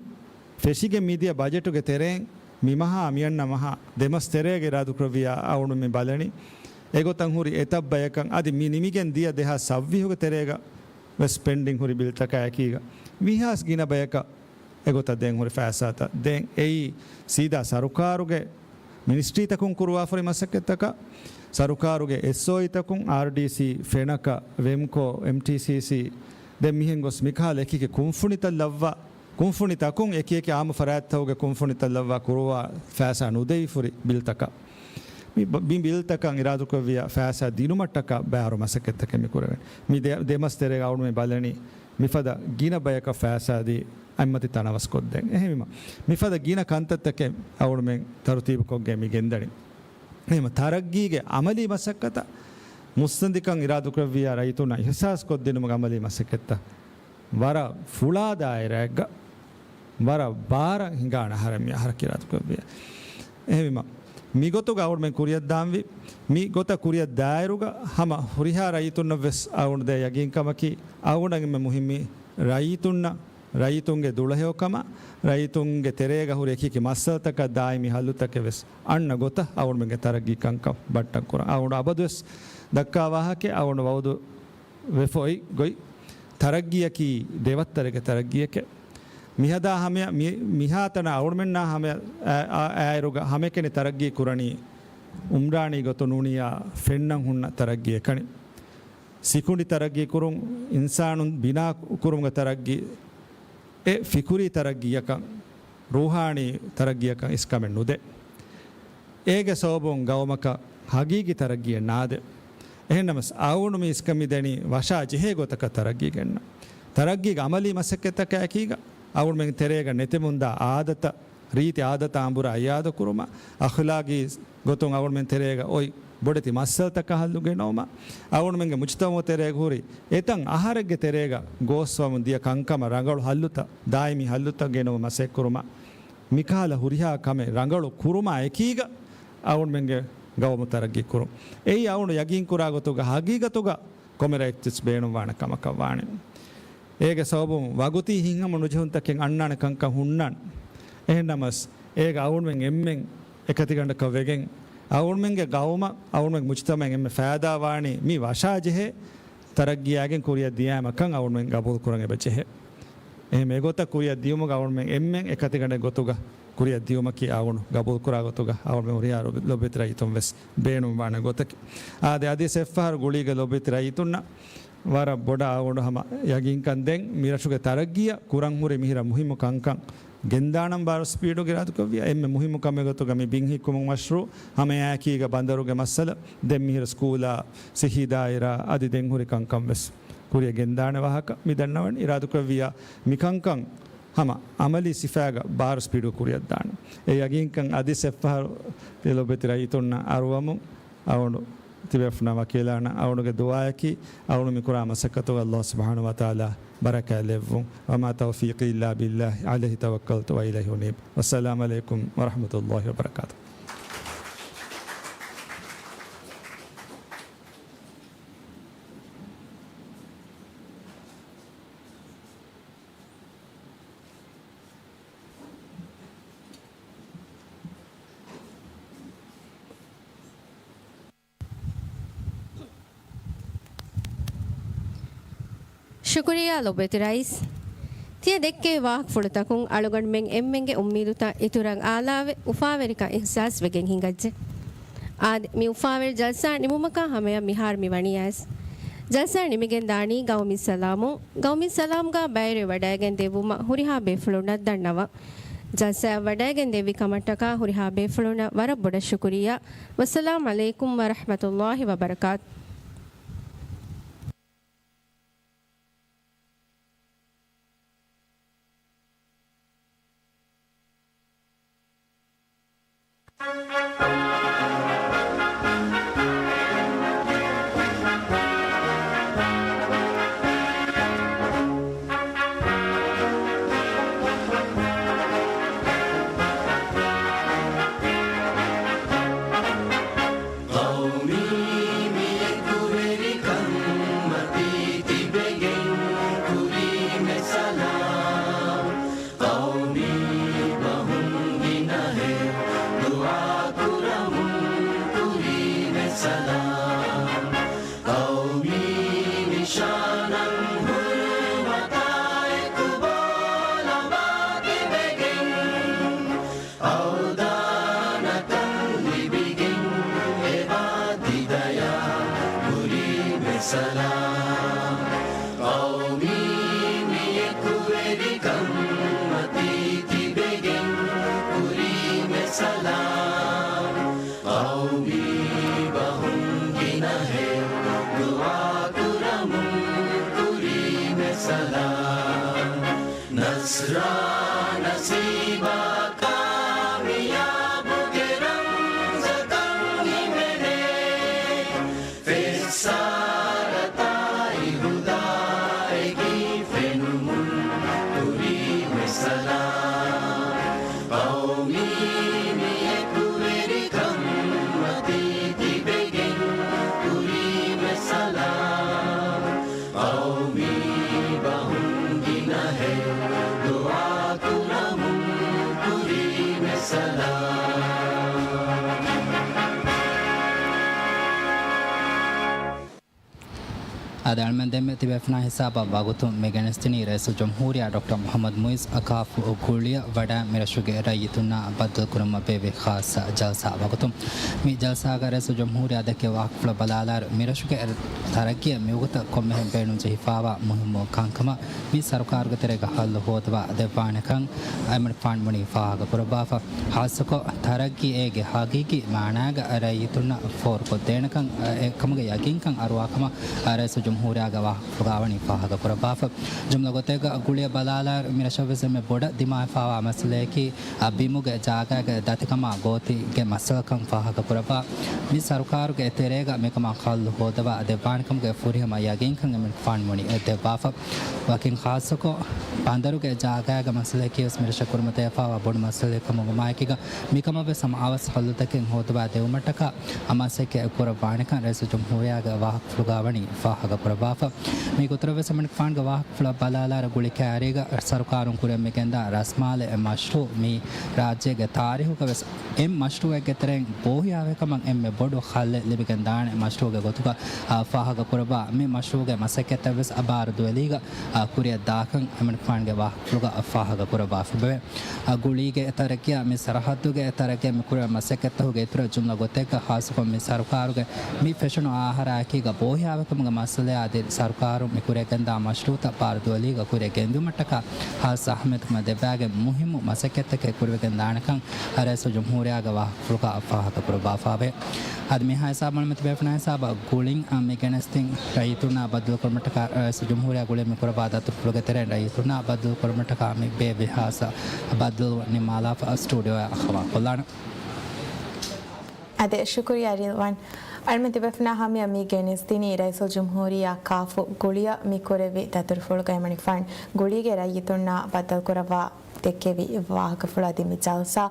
ފެށިގެން މިދިޔަ ބަޖެޓުގެ ތެރެއިން މި މަހާ މިއަންނަ މަހާ ދެ މަސް ތެރޭގަ އިރާދަކުރެއްވިއްޔާ އަޅުގަނޑުމެން ބަލަނީ އެގޮތަށް ހުރި އެތައް ބަޔަކަށް. އަދި މި ނިމިގެން ދިޔަ ދެހާސް ސައްވީހުގެ ތެރޭގަ ވެސް ޕެންޑިން ހުރި ބިލްތަކާއެކީގަ ވީހާސް ގިނަ ބަޔަކަށް އެގޮތަށް ދޭން ހުރި ފައިސާތައް ދޭން އެއީ ސީދާ ސަރުކާރުގެ މިނިސްޓްރީތަކުން ކުރުވާފަރި މަސައްކަތްތަކަށް، ސަރުކާރުގެ އެސްއޯއީތަކުން، އާރްޑީސީ، ފެނަކަ، ވެމްކޯ، އެމްޓީސީސީ، ދެން މިހެން ގޮސް މިކަހަލަ އެކިއެކި ކުންފުނިތައް ލައްވާ، ކުންފުނިތަކުން އެކިއެކި އާއްމު ފަރާތްތަކުގެ ކުންފުނިތައް ލައްވާ ކުރުވާ ފައިސާ ނުދެވިފުރި ބިލްތަކަށް. މި ބަ-، މި ބިލްތަކަށް އިރާދަކުރެއްވިޔާ ފައިސާ ދިނުމަށްޓަކާ ބާރު މަސައްކަތްތަކެއް މި ކުރެވެން. މި ދެ-، ދެ މަސް ތެރޭގަ އަޅުގަނޑުމެން ބަލަނީ މިފަދަ ގިނަ ބަޔަކަށް ފައިސާ ދީ އެއްމަތި ތަނަވަސްކޮށްދޭން. އެހެންވީމަ، މިފަދަ ގިނަ ކަންތައްތަކެއް އަޅުގަނޑުމެން ތަރުތީބުކޮށްގެން މި ގެންދަނީ. އެހެންވީމަ، ތަރައްގީގެ އަމަލީ މަސައްކަތަށް މުއްސަނދިކަން އިރާދަކުރެއްވިޔާ ރައްޔިތުންނަށް އިޙްސާސްކޮށްދިނުމުގެ އަމަލީ މަސައްކަތްތައް ވަރަށް ފުޅާ ދާއިރާއެއްގަ ވަރަށް ބާރަށް ހިނގާނެ އަހަރެން މި އަހަރަކީ އިރާދަކުރެއްވިޔާ. އެހެންވީމަ، މިގޮތުގަ އަޅުގަނޑުމެން ކުރިއަށްދާންވީ، މި ގޮތަށް ކުރިއަށްދާއިރުގަ ހަމަ ހުރިހާ ރައްޔިތުންނަށް ވެސް އަޅުގަނޑު ދޭ ޔަގީންކަމަކީ، އަޅުގަނޑަށް އެންމެ މުހިއްމީ ރައްޔިތުންނަށް، ރައްޔިތުންގެ ދުޅަހެޔޮކަމަށް، ރައްޔިތުންގެ ތެރޭގަ ހުރި އެކިއެކި މައްސަލަތަކަށް ދާއިމީ ހައްލުތަކެއް ވެސް އަންނަ ގޮތަށް އަޅުގަނޑުމެންގެ ތަރައްގީ ކަންކަން ބައްޓަން ކުރަން. އަޅުގަނޑު އަބަދުވެސް ދައްކާ ވާހަކައެއް، އަޅުގަނޑު ވައުދު ވެފަ އޮތް ގޮތް، ތަރައްގީއަކީ ދެވައްތަރެއްގެ ތަރައްގީއެކޭ. މިހަދާ ހަމަޔަށް މި-، މިހާތަނަށް އަޅުގަނޑުމެންނާ ހަމަޔަށް އައި-، އައި-، އައިއިރުގަ ހަމައެކަނި ތަރައްގީ ކުރަނީ އުމްރާނީ ގޮތުން ނޫނިއްޔާ ފެންނަން ހުންނަ ތަރައްގީއެކަނި. ސިކުނޑި ތަރައްގީ ކުރުން، އިންސާނުން ބިނާ ކުރުމުގެ ތަރައްގީ، އެ ފިކުރީ ތަރައްގީއަކަށް، ރޫޙާނީ ތަރައްގީއަކަށް އިސްކަމެއް ނުދޭ. އޭގެ ސަބަބުން ގައުމަކަށް ހަގީގީ ތަރައްގީއެއް ނާދޭ. އެހެންނަމަސް، އަޅުގަނޑު މި އިސްކަން މިދެނީ ވަށާ ޖެހޭ ގޮތަކަށް ތަރައްގީ ގެންނަން. ތަރައްގީގެ އަމަލީ މަސައްކަތްތަކާ އެކީގަ، އަޅުގަނޑުމެން ތެރޭގަ ނެތެމުންދާ އާދަތައް، ރީތި އާދަތާ އަނބުރާ އިއާދަ ކުރުމަށް، އަޚްލާގީ ގޮތުން އަޅުގަނޑުމެން ތެރޭގަ އޮތް ބޮޑެތި މައްސަލަތަކަށް ހައްލު ގެނައުމަށް، އަޅުގަނޑުމެންގެ މުޖްތަމަޢު ތެރޭގަ ހުރި އެތައް އަހަރެއްގެ ތެރޭގަ ގޯސްވަމުން ދިޔަ ކަންކަމަށް ރަނގަޅު ހައްލުތައް، ދާއިމީ ހައްލުތައް ގެނައުމަށް މަސައްކަތް ކުރުމަށް، މިކަހަލަ ހުރިހާ ކަމެއް ރަނގަޅު ކުރުމާ އެކީގަ އަޅުގަނޑުމެންގެ ގައުމު ތަރައްގީ ކުރުން. އެއީ އަޅުގަނޑު ޔަގީން ކުރާ ގޮތުގަ ހަގީގަތުގަ ކޮންމެ ރައްޔިތެއްވެސް ބޭނުންވާނެ ކަމަކަށް ވާނެ. އޭގެ ސަބަބުން ވަގުތީ ހިތްހަމަ ނުޖެހުންތަކެއް އަންނާނެ ކަންކަން ހުންނާނެ. އެހެންނަމަސް، އޭގަ އަޅުގަނޑުމެން އެންމެން އެކަތިގަނޑަކަށް ވެގެން، އަޅުގަނޑުމެންގެ ގައުމަށް، އަޅުގަނޑުމެންގެ މުޖްތަމަޢަށް އެންމެ ފައިދާވާނީ މި ވަށާޖެހޭ ތަރައްގީއާގެން ކުރިއަށް ދިޔައިމަކަށް އަޅުގަނޑުމެން ގަބޫލުކުރަން އެބަ ޖެހޭ. އެހެން އެގޮތަށް ކުރިއަށް ދިޔުމުގަ އަޅުގަނޑުމެން އެންމެން އެކަތިގަނޑެއް ގޮތުގަ ކުރިއަށް ދިޔުމަކީ އަޅުގަނޑު ގަބޫލުކުރާ ގޮތުގަ އަޅުގަނޑުމެން ހުރިހާ ލޮބި-، ލޮބުވެތި ރައްޔިތުން ވެސް ބޭނުންވާނެ ގޮތަކީ. އާދެ، އަދިވެސް އެއްފަހަރު ގުޅީގެ ލޮބުވެތި ރައްޔިތުންނަށް ވަރަށް ބޮޑަށް އަޅުގަނޑު ހަމަ ޔަގީންކަން ދޭން، މިރަށުގެ ތަރައްގީއަށް ކުރަން ހުރި މިހިރަ މުހިއްމު ކަންކަން ގެންދާނަން ބާރު ސްޕީޑުގަ އިރާދަކުރެއްވިޔާ، އެންމެ މުހިއްމު ކަމެއް ގޮތުގަ މި ބިން ހިއްކުމުގެ މަޝްރޫޢު، ހަމައެއާއެކީގަ ބަނދަރުގެ މައްސަލަ، ދެން މިހިރަ ސްކޫލާ، ސިއްހީ ދާއިރާ އަދި ދެން ހުރި ކަންކަން ވެސް ކުރިއަށް ގެންދާނެ ވާހަކަ މި ދަންނަވަން އިރާދަކުރެއްވިޔާ، މި ކަންކަން ހަމަ އަމަލީ ސިފައިގަ ބާރު ސްޕީޑު ކުރިއަށްދާނެ. އެ ޔަގީންކަން އަދިސް އެއްފަހަރު ލޮބުވެތި ރައްޔިތުންނަށް އަރުވަމުން އަޅުގަނޑު ތިބޭފުޅުންނާ ވަކީލާނަށް އަޅުގަނޑުގެ ދުޢާއަކީ، އަޅުގަނޑު މި ކުރާ މަސައްކަތުގަ ﷲ ސުބްޙާނަހޫ ވަތަޢާލާ ބަރަކާތް ލެއްވުން. وما توفيقي إلا بالله عليه توكلت وإليه أنيب. والسلام عليكم ورحمة الله وبركاته. ޝުކުރިއްޔާ ލޮބުވެތި ރައީސް. ތިޔަ ދެއްކެވި ވާހަކަފުޅުތަކުން އަޅުގަނޑުމެން އެންމެންގެ އުއްމީދުތައް އިތުރަށް އާލާވެ، އުފާވެރިކަން އިޙްސާސްވެގެން ހިނގައްޖެ. އާދެ، މި އުފާވެރި ޖަލްސާ ނިމުމަކާ ހަމަޔަށް މިހާރު މި ވަނީ އައިސް. ޖަލްސާ ނިމިގެން ދާނީ ގައުމީ ސަލާމުން. ގައުމީ ސަލާމްގާ ބައިވެރިވެވަޑައިގެން ދެއްވުމަށް ހުރިހާ ބޭފުޅުންނަށް ދަންނަވަން. ޖަލްސާއަށް ވަޑައިގެން ދެއްވި ކަމަށްޓަކާ ހުރިހާ ބޭފުޅުންނަށް ވަރަށް ބޮޑަށް ޝުކުރިއްޔާ. ވައްސަލާމް ޢަލައިކުމް ވަރަޙްމަތުﷲި ވަބަރަކާތު. ރާ ނަސީބާ ކާމިޔާބުގެ ރަންޖަކަށް ހިމެނޭ. ފެއްސާރަތާއި ހުދާއެކީ ފެނުމުން ކުރީމެ ސަލާމް. ޤައުމީ މި އެކުވެރިކަން މަތީ ތިބެގެން ކުރީމެ ސަލާމް. ޤައުމީ ބަހުން ގިނަހެއް ދުޢާ ކުރަމުން ކުރީމެ ސަލާމް. އަދި އަޅުމެން ދެންމެ ތިބޭފުޅާ ހިސާބަށް ވަގުތު މި ގެނެސްދިނީ ރައީސުލްޖުމްހޫރިއްޔާ ޑޮކްޓަރ މުޙައްމަދު މުޢިއްޒު އަކާފު ގުޅިއަށް ވަޑައި މިރަށުގެ ރައްޔިތުންނާ ބައްދަލުކުރުމަށް ބޭއްވި ޚާއްޞަ ޖަލްސާ ވަގުތު. މި ޖަލްސާގަ ރައީސުލްޖުމްހޫރިއްޔާ ދެއްކި ވާހަކަފުޅަށް ބަލާލާއިރު، މިރަށުގެ ތަރައްގީއަށް މިވަގުތަށް ކޮންމެހެން ބޭނުންޖެހިފާވާ މުހިއްމު ކަންކަމަށް މި ސަރުކާރުގެ ތެރޭގަ ހައްލު ހޯދަވާ ދެއްވާނެކަން އެމަނިކުފާނު ވަނީ ފާހަގަކުރައްވާފަ. ޚާއްޞަކޮށް، ތަރައްގީ އޭގެ ހަގީގީ މާނާގަ ރައްޔިތުންނަށް ފޯރުކޮށްދޭނެކަން، އެކަމުގެ ޔަގީންކަން އަރުވާކަމަށް ރައީސުލްޖުމްހޫރިއްޔާގެ ވާހަކަފުޅުގަ ވަނީ ފާހަގަކުރައްވާފަ. ޖުމްލަ ގޮތެއްގަ ގުޅިއަށް ބަލާލާއިރު، މިރަށަށްވެސް އެންމެ ބޮޑަށް ދިމާވެފާވާ މައްސަލަޔަކީ، އަ، ބިމުގެ ޖާގައިގެ ދަތިކަމާ ގޯތީގެ މައްސަލަކަން ފާހަގަކުރައްވާ، މި ސަރުކާރުގެ ތެރޭގަ މިކަމާ ހައްލު ހޯދަވާ ދެއްވާނެކަމުގެ ފުރިހަމަ ޔަގީންކަން އެމަނިކުފާނު ވަނީ ދެއްވާފަ. ވަކިން ޚާއްޞަކޮށް، ބަނދަރުގެ ޖާގައިގެ މައްސަލަޔަކީވެސް މިރަށަށް ކުރިމަތިވެފާވާ ބޮޑު މައްސަލައެއް ކަމުގަ ވުމާއެކީގަ، މިކަމަށްވެސް ހަމަ އަވަސް ހައްލުތަކެއް ހޯދަވާ ދެވުމަށްޓަކާ މަސައްކަތް ކުރައްވާނެކަން ރައީސުލްޖުމްހޫރިއްޔާގެ ވާހަކަފުޅުގަ ވަނީ ފާހަގަކުރައްވާފަ. މީގެ އިތުރަށްވެސް އެމަނިކުފާނުގެ ވާހަކަފުޅަށް ބަލާލާއިރު، ގުޅި ކައިރީގަ ސަރުކާރުން ކުރިއަށް މިގެންދާ ރަސްމާލެ މަޝްރޫޢު މި ރާއްޖޭގެ ތާރީހުގަވެސް އެއް މަޝްރޫޢެއްގެ ތެރެއިން ބޯހިޔާވަހިކަމަށް އެންމެ ބޮޑު ހައްލެއް ލިބިގެން ދާނެ މަޝްރޫޢުގެ ގޮތުގަ، އާ، ފާހަގަކުރައްވާ، މި މަޝްރޫޢުގެ މަސައްކަތްތައްވެސް ބާރު ދުވެލީގަ، އާ، ކުރިއަށް ދާކަން އެމަނިކުފާނުގެ ވާހަކަފުޅުގަ ފާހަގަކުރައްވާފައިވޭ. އާ، ގުޅީގެ ތަރައްގީއާ މި ސަރަހައްދުގެ ތަރައްގީ މި ކުރިއަށް މަސައްކަތްތަކުގެ އިތުރަށް ޖުމްލަ ގޮތެއްގަ ޚާއްޞަކޮށް މި ސަރުކާރުގެ މި ފެށުނު އަހަރާއެކީގަ ބޯހިޔާވަހިކަމުގެ މައްސަލަޔާ އަދި ސަރުކާރުން މި ކުރިއަށް ގެންދާ މަޝްރޫޢުތައް ބާރު ދުވެލީގަ ކުރިއަށް ގެންދިއުމަށްޓަކާ ޚާއްޞަ އަހައްމިއްޔަތުކަމެއް ދެއްވާގެން މުހިއްމު މަސައްކަތްތަކެއް ކުރިވެގެން ދާނެކަން ރައީސުލްޖުމްހޫރިއްޔާގެ ވާހަކަފުޅުގަ ފާހަގަކުރައްވާފައިވޭ. އަދި މިހާ ހިސާބުން މިތިބޭފުޅާ ހިސާބަށް ގުޅިން މި ގެނެސްދިން ރައްޔިތުންނާ ބައްދަލުކުރުމަށްޓަކާ ރައީސުލްޖުމްހޫރިއްޔާ ގުޅި މި ކުރައްވާ ދަތުރުފުޅުގެ ތެރެއިން ރައްޔިތުންނާ ބައްދަލުކުރުމަށްޓަކާ މި ބޭއްވި ޚާއްޞަ ބައްދަލު ނިންމާލާފަ ސްޓޫޑިއޯއާ ހަވާލުކޮށްލާނަން. އަދި ޝުކުރިއްޔާ ރިލްވާން. އަޅުމެން ތިބޭފުޅުންނާ ހަމަޔަށް މި ގެނެސްދިނީ ރައީސުލްޖުމްހޫރިއްޔާ ކާފު ގުޅިއަށް މި ކުރެއްވި ދަތުރުފުޅުގައި އެމަނިކުފާނު ގުޅީގެ ރައްޔިތުންނާ ބައްދަލުކުރައްވާ ދެއްކެވި ވާހަކަފުޅު އަދި މި ޖަލްސާ،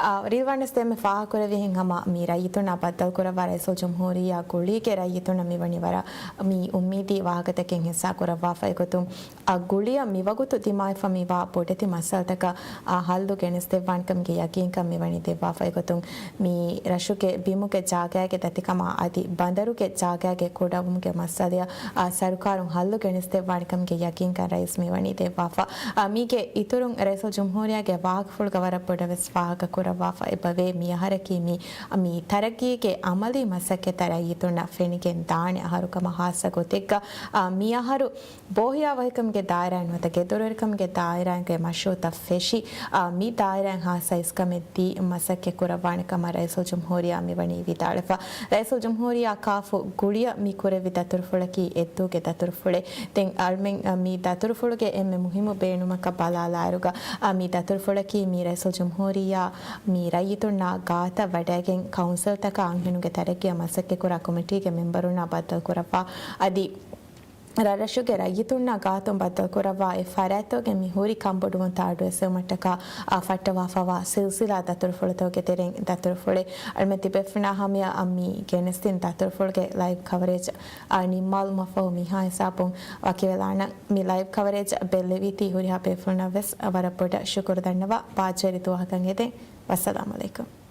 އާ، ރިލްވާންވެސް ދެންމެ ފާހަގަކުރެއްވިހެން ހަމަ މި ރައްޔިތުންނާ ބައްދަލުކުރައްވާ ރައީސުލްޖުމްހޫރިއްޔާ ގުޅީގެ ރައްޔިތުންނަށް މިވަނީ ވަރަށް މި އުއްމީދީ ވާހަކަތަކެއް ހިއްސާކުރައްވާފައި ގޮތުން، އަ، ގުޅިއަށް މިވަގުތު ދިމާވެފަ މިވާ ބޮޑެތި މައްސަލަތަކަށް، އަ، ހައްލު ގެނެސްދެއްވާނެކަމުގެ ޔަގީންކަން މިވަނީ ދެއްވާފައި ގޮތުން، މި ރަށުގެ ބިމުގެ ޖާގައިގެ ދަތިކަމާ އަދި ބަނދަރުގެ ޖާގައިގެ ކުޑަވުމުގެ މައްސަލަޔަށް، އަ، ސަރުކާރުން ހައްލު ގެނެސްދެއްވާނެކަމުގެ ޔަގީންކަން ރައީސް މިވަނީ ދެއްވާފަ. އަ، މީގެ އިތުރުން ރައީސުލްޖުމްހޫރިއްޔާގެ ވާހަކަފުޅުގަ ވަރަށް ބޮޑަށް ވެސް ފާހަގަކުރައްވާފަ އެބަވޭ، މި އަހަރަކީ މި، މި ތަރައްގީގެ އަމަލީ މަސައްކަތްތައް ރައްޔިތުންނަށް ފެނިގެން ދާނެ އަހަރު ކަމަށް. ޚާއްޞަ ގޮތެއްގަ، އަ، މި އަހަރު ބޯހިޔާވަހިކަމުގެ ދާއިރާއިން ނުވަތަ ގެދޮރުވެރިކަމުގެ ދާއިރާއިން މަޝްރޫޢުތައް ފެށި، އާ، މި ދާއިރާއިން ޚާއްޞަ އިސްކަމެއް ދީ މަސައްކަތް ކުރައްވާނެ ކަމަށް ރައީސުލްޖުމްހޫރިއްޔާ މިވަނީ ވިދާޅުވެފަ. ރައީސުލްޖުމްހޫރިއްޔާ ކާފު ގުޅިއަށް މި ކުރެއްވި ދަތުރުފުޅަކީ އެއްދުވަހުގެ ދަތުރުފުޅެއް. ދެން އަޅުމެން، އާ، މި ދަތުރުފުޅުގެ އެންމެ މުހިއްމު ބޭނުމަކަށް ބަލާލާއިރުގަ، އާ، މި ދަތުރުފުޅަކީ މި ރައީސުލްޖުމްހޫރިއްޔާ މި ރައްޔިތުންނާ ގާތަށް ވަޑައިގެން ކައުންސިލްތަކާ އަންހެނުންގެ ތަރައްގީއަށް މަސައްކަތްކުރާ ކޮމިޓީގެ މެމްބަރުންނާ ބައްދަލުކުރައްވާ އަދި ރަށްރަށުގެ ރައްޔިތުންނާ ގާތުން ބައްދަލުކުރައްވާ އެ ފަރާތްތަކުގެ މި ހުރި ކަންބޮޑުވުންތައް އަޑުއެއްސެވުމަށްޓަކާ، އާ، ފައްޓަވާފަވާ ސިލްސިލާ ދަތުރުފުޅުތަކުގެ ތެރެއިން ދަތުރުފުޅެއް. އަޅުމެން ތިބޭފުޅުންނާ ހަމަޔަށް މި ގެނެސްދިން ދަތުރުފުޅުގެ ލައިވް ކަވަރޭޖް، އާ، ނިންމާލުމަށްފަހު މިހާ ހިސާބުން ވަކިވެލާނަން. މި ލައިވް ކަވަރޭޖް ބެއްލެވީތީ ހުރިހާ ބޭފުޅުންނަށްވެސް ވަރަށް ބޮޑަށް ޝުކުރު ދަންނަވާ. ބާއްޖަވެރި ދުވަހަކަށް އެދެން. ވައްސަލާމް އަލައިކުމް.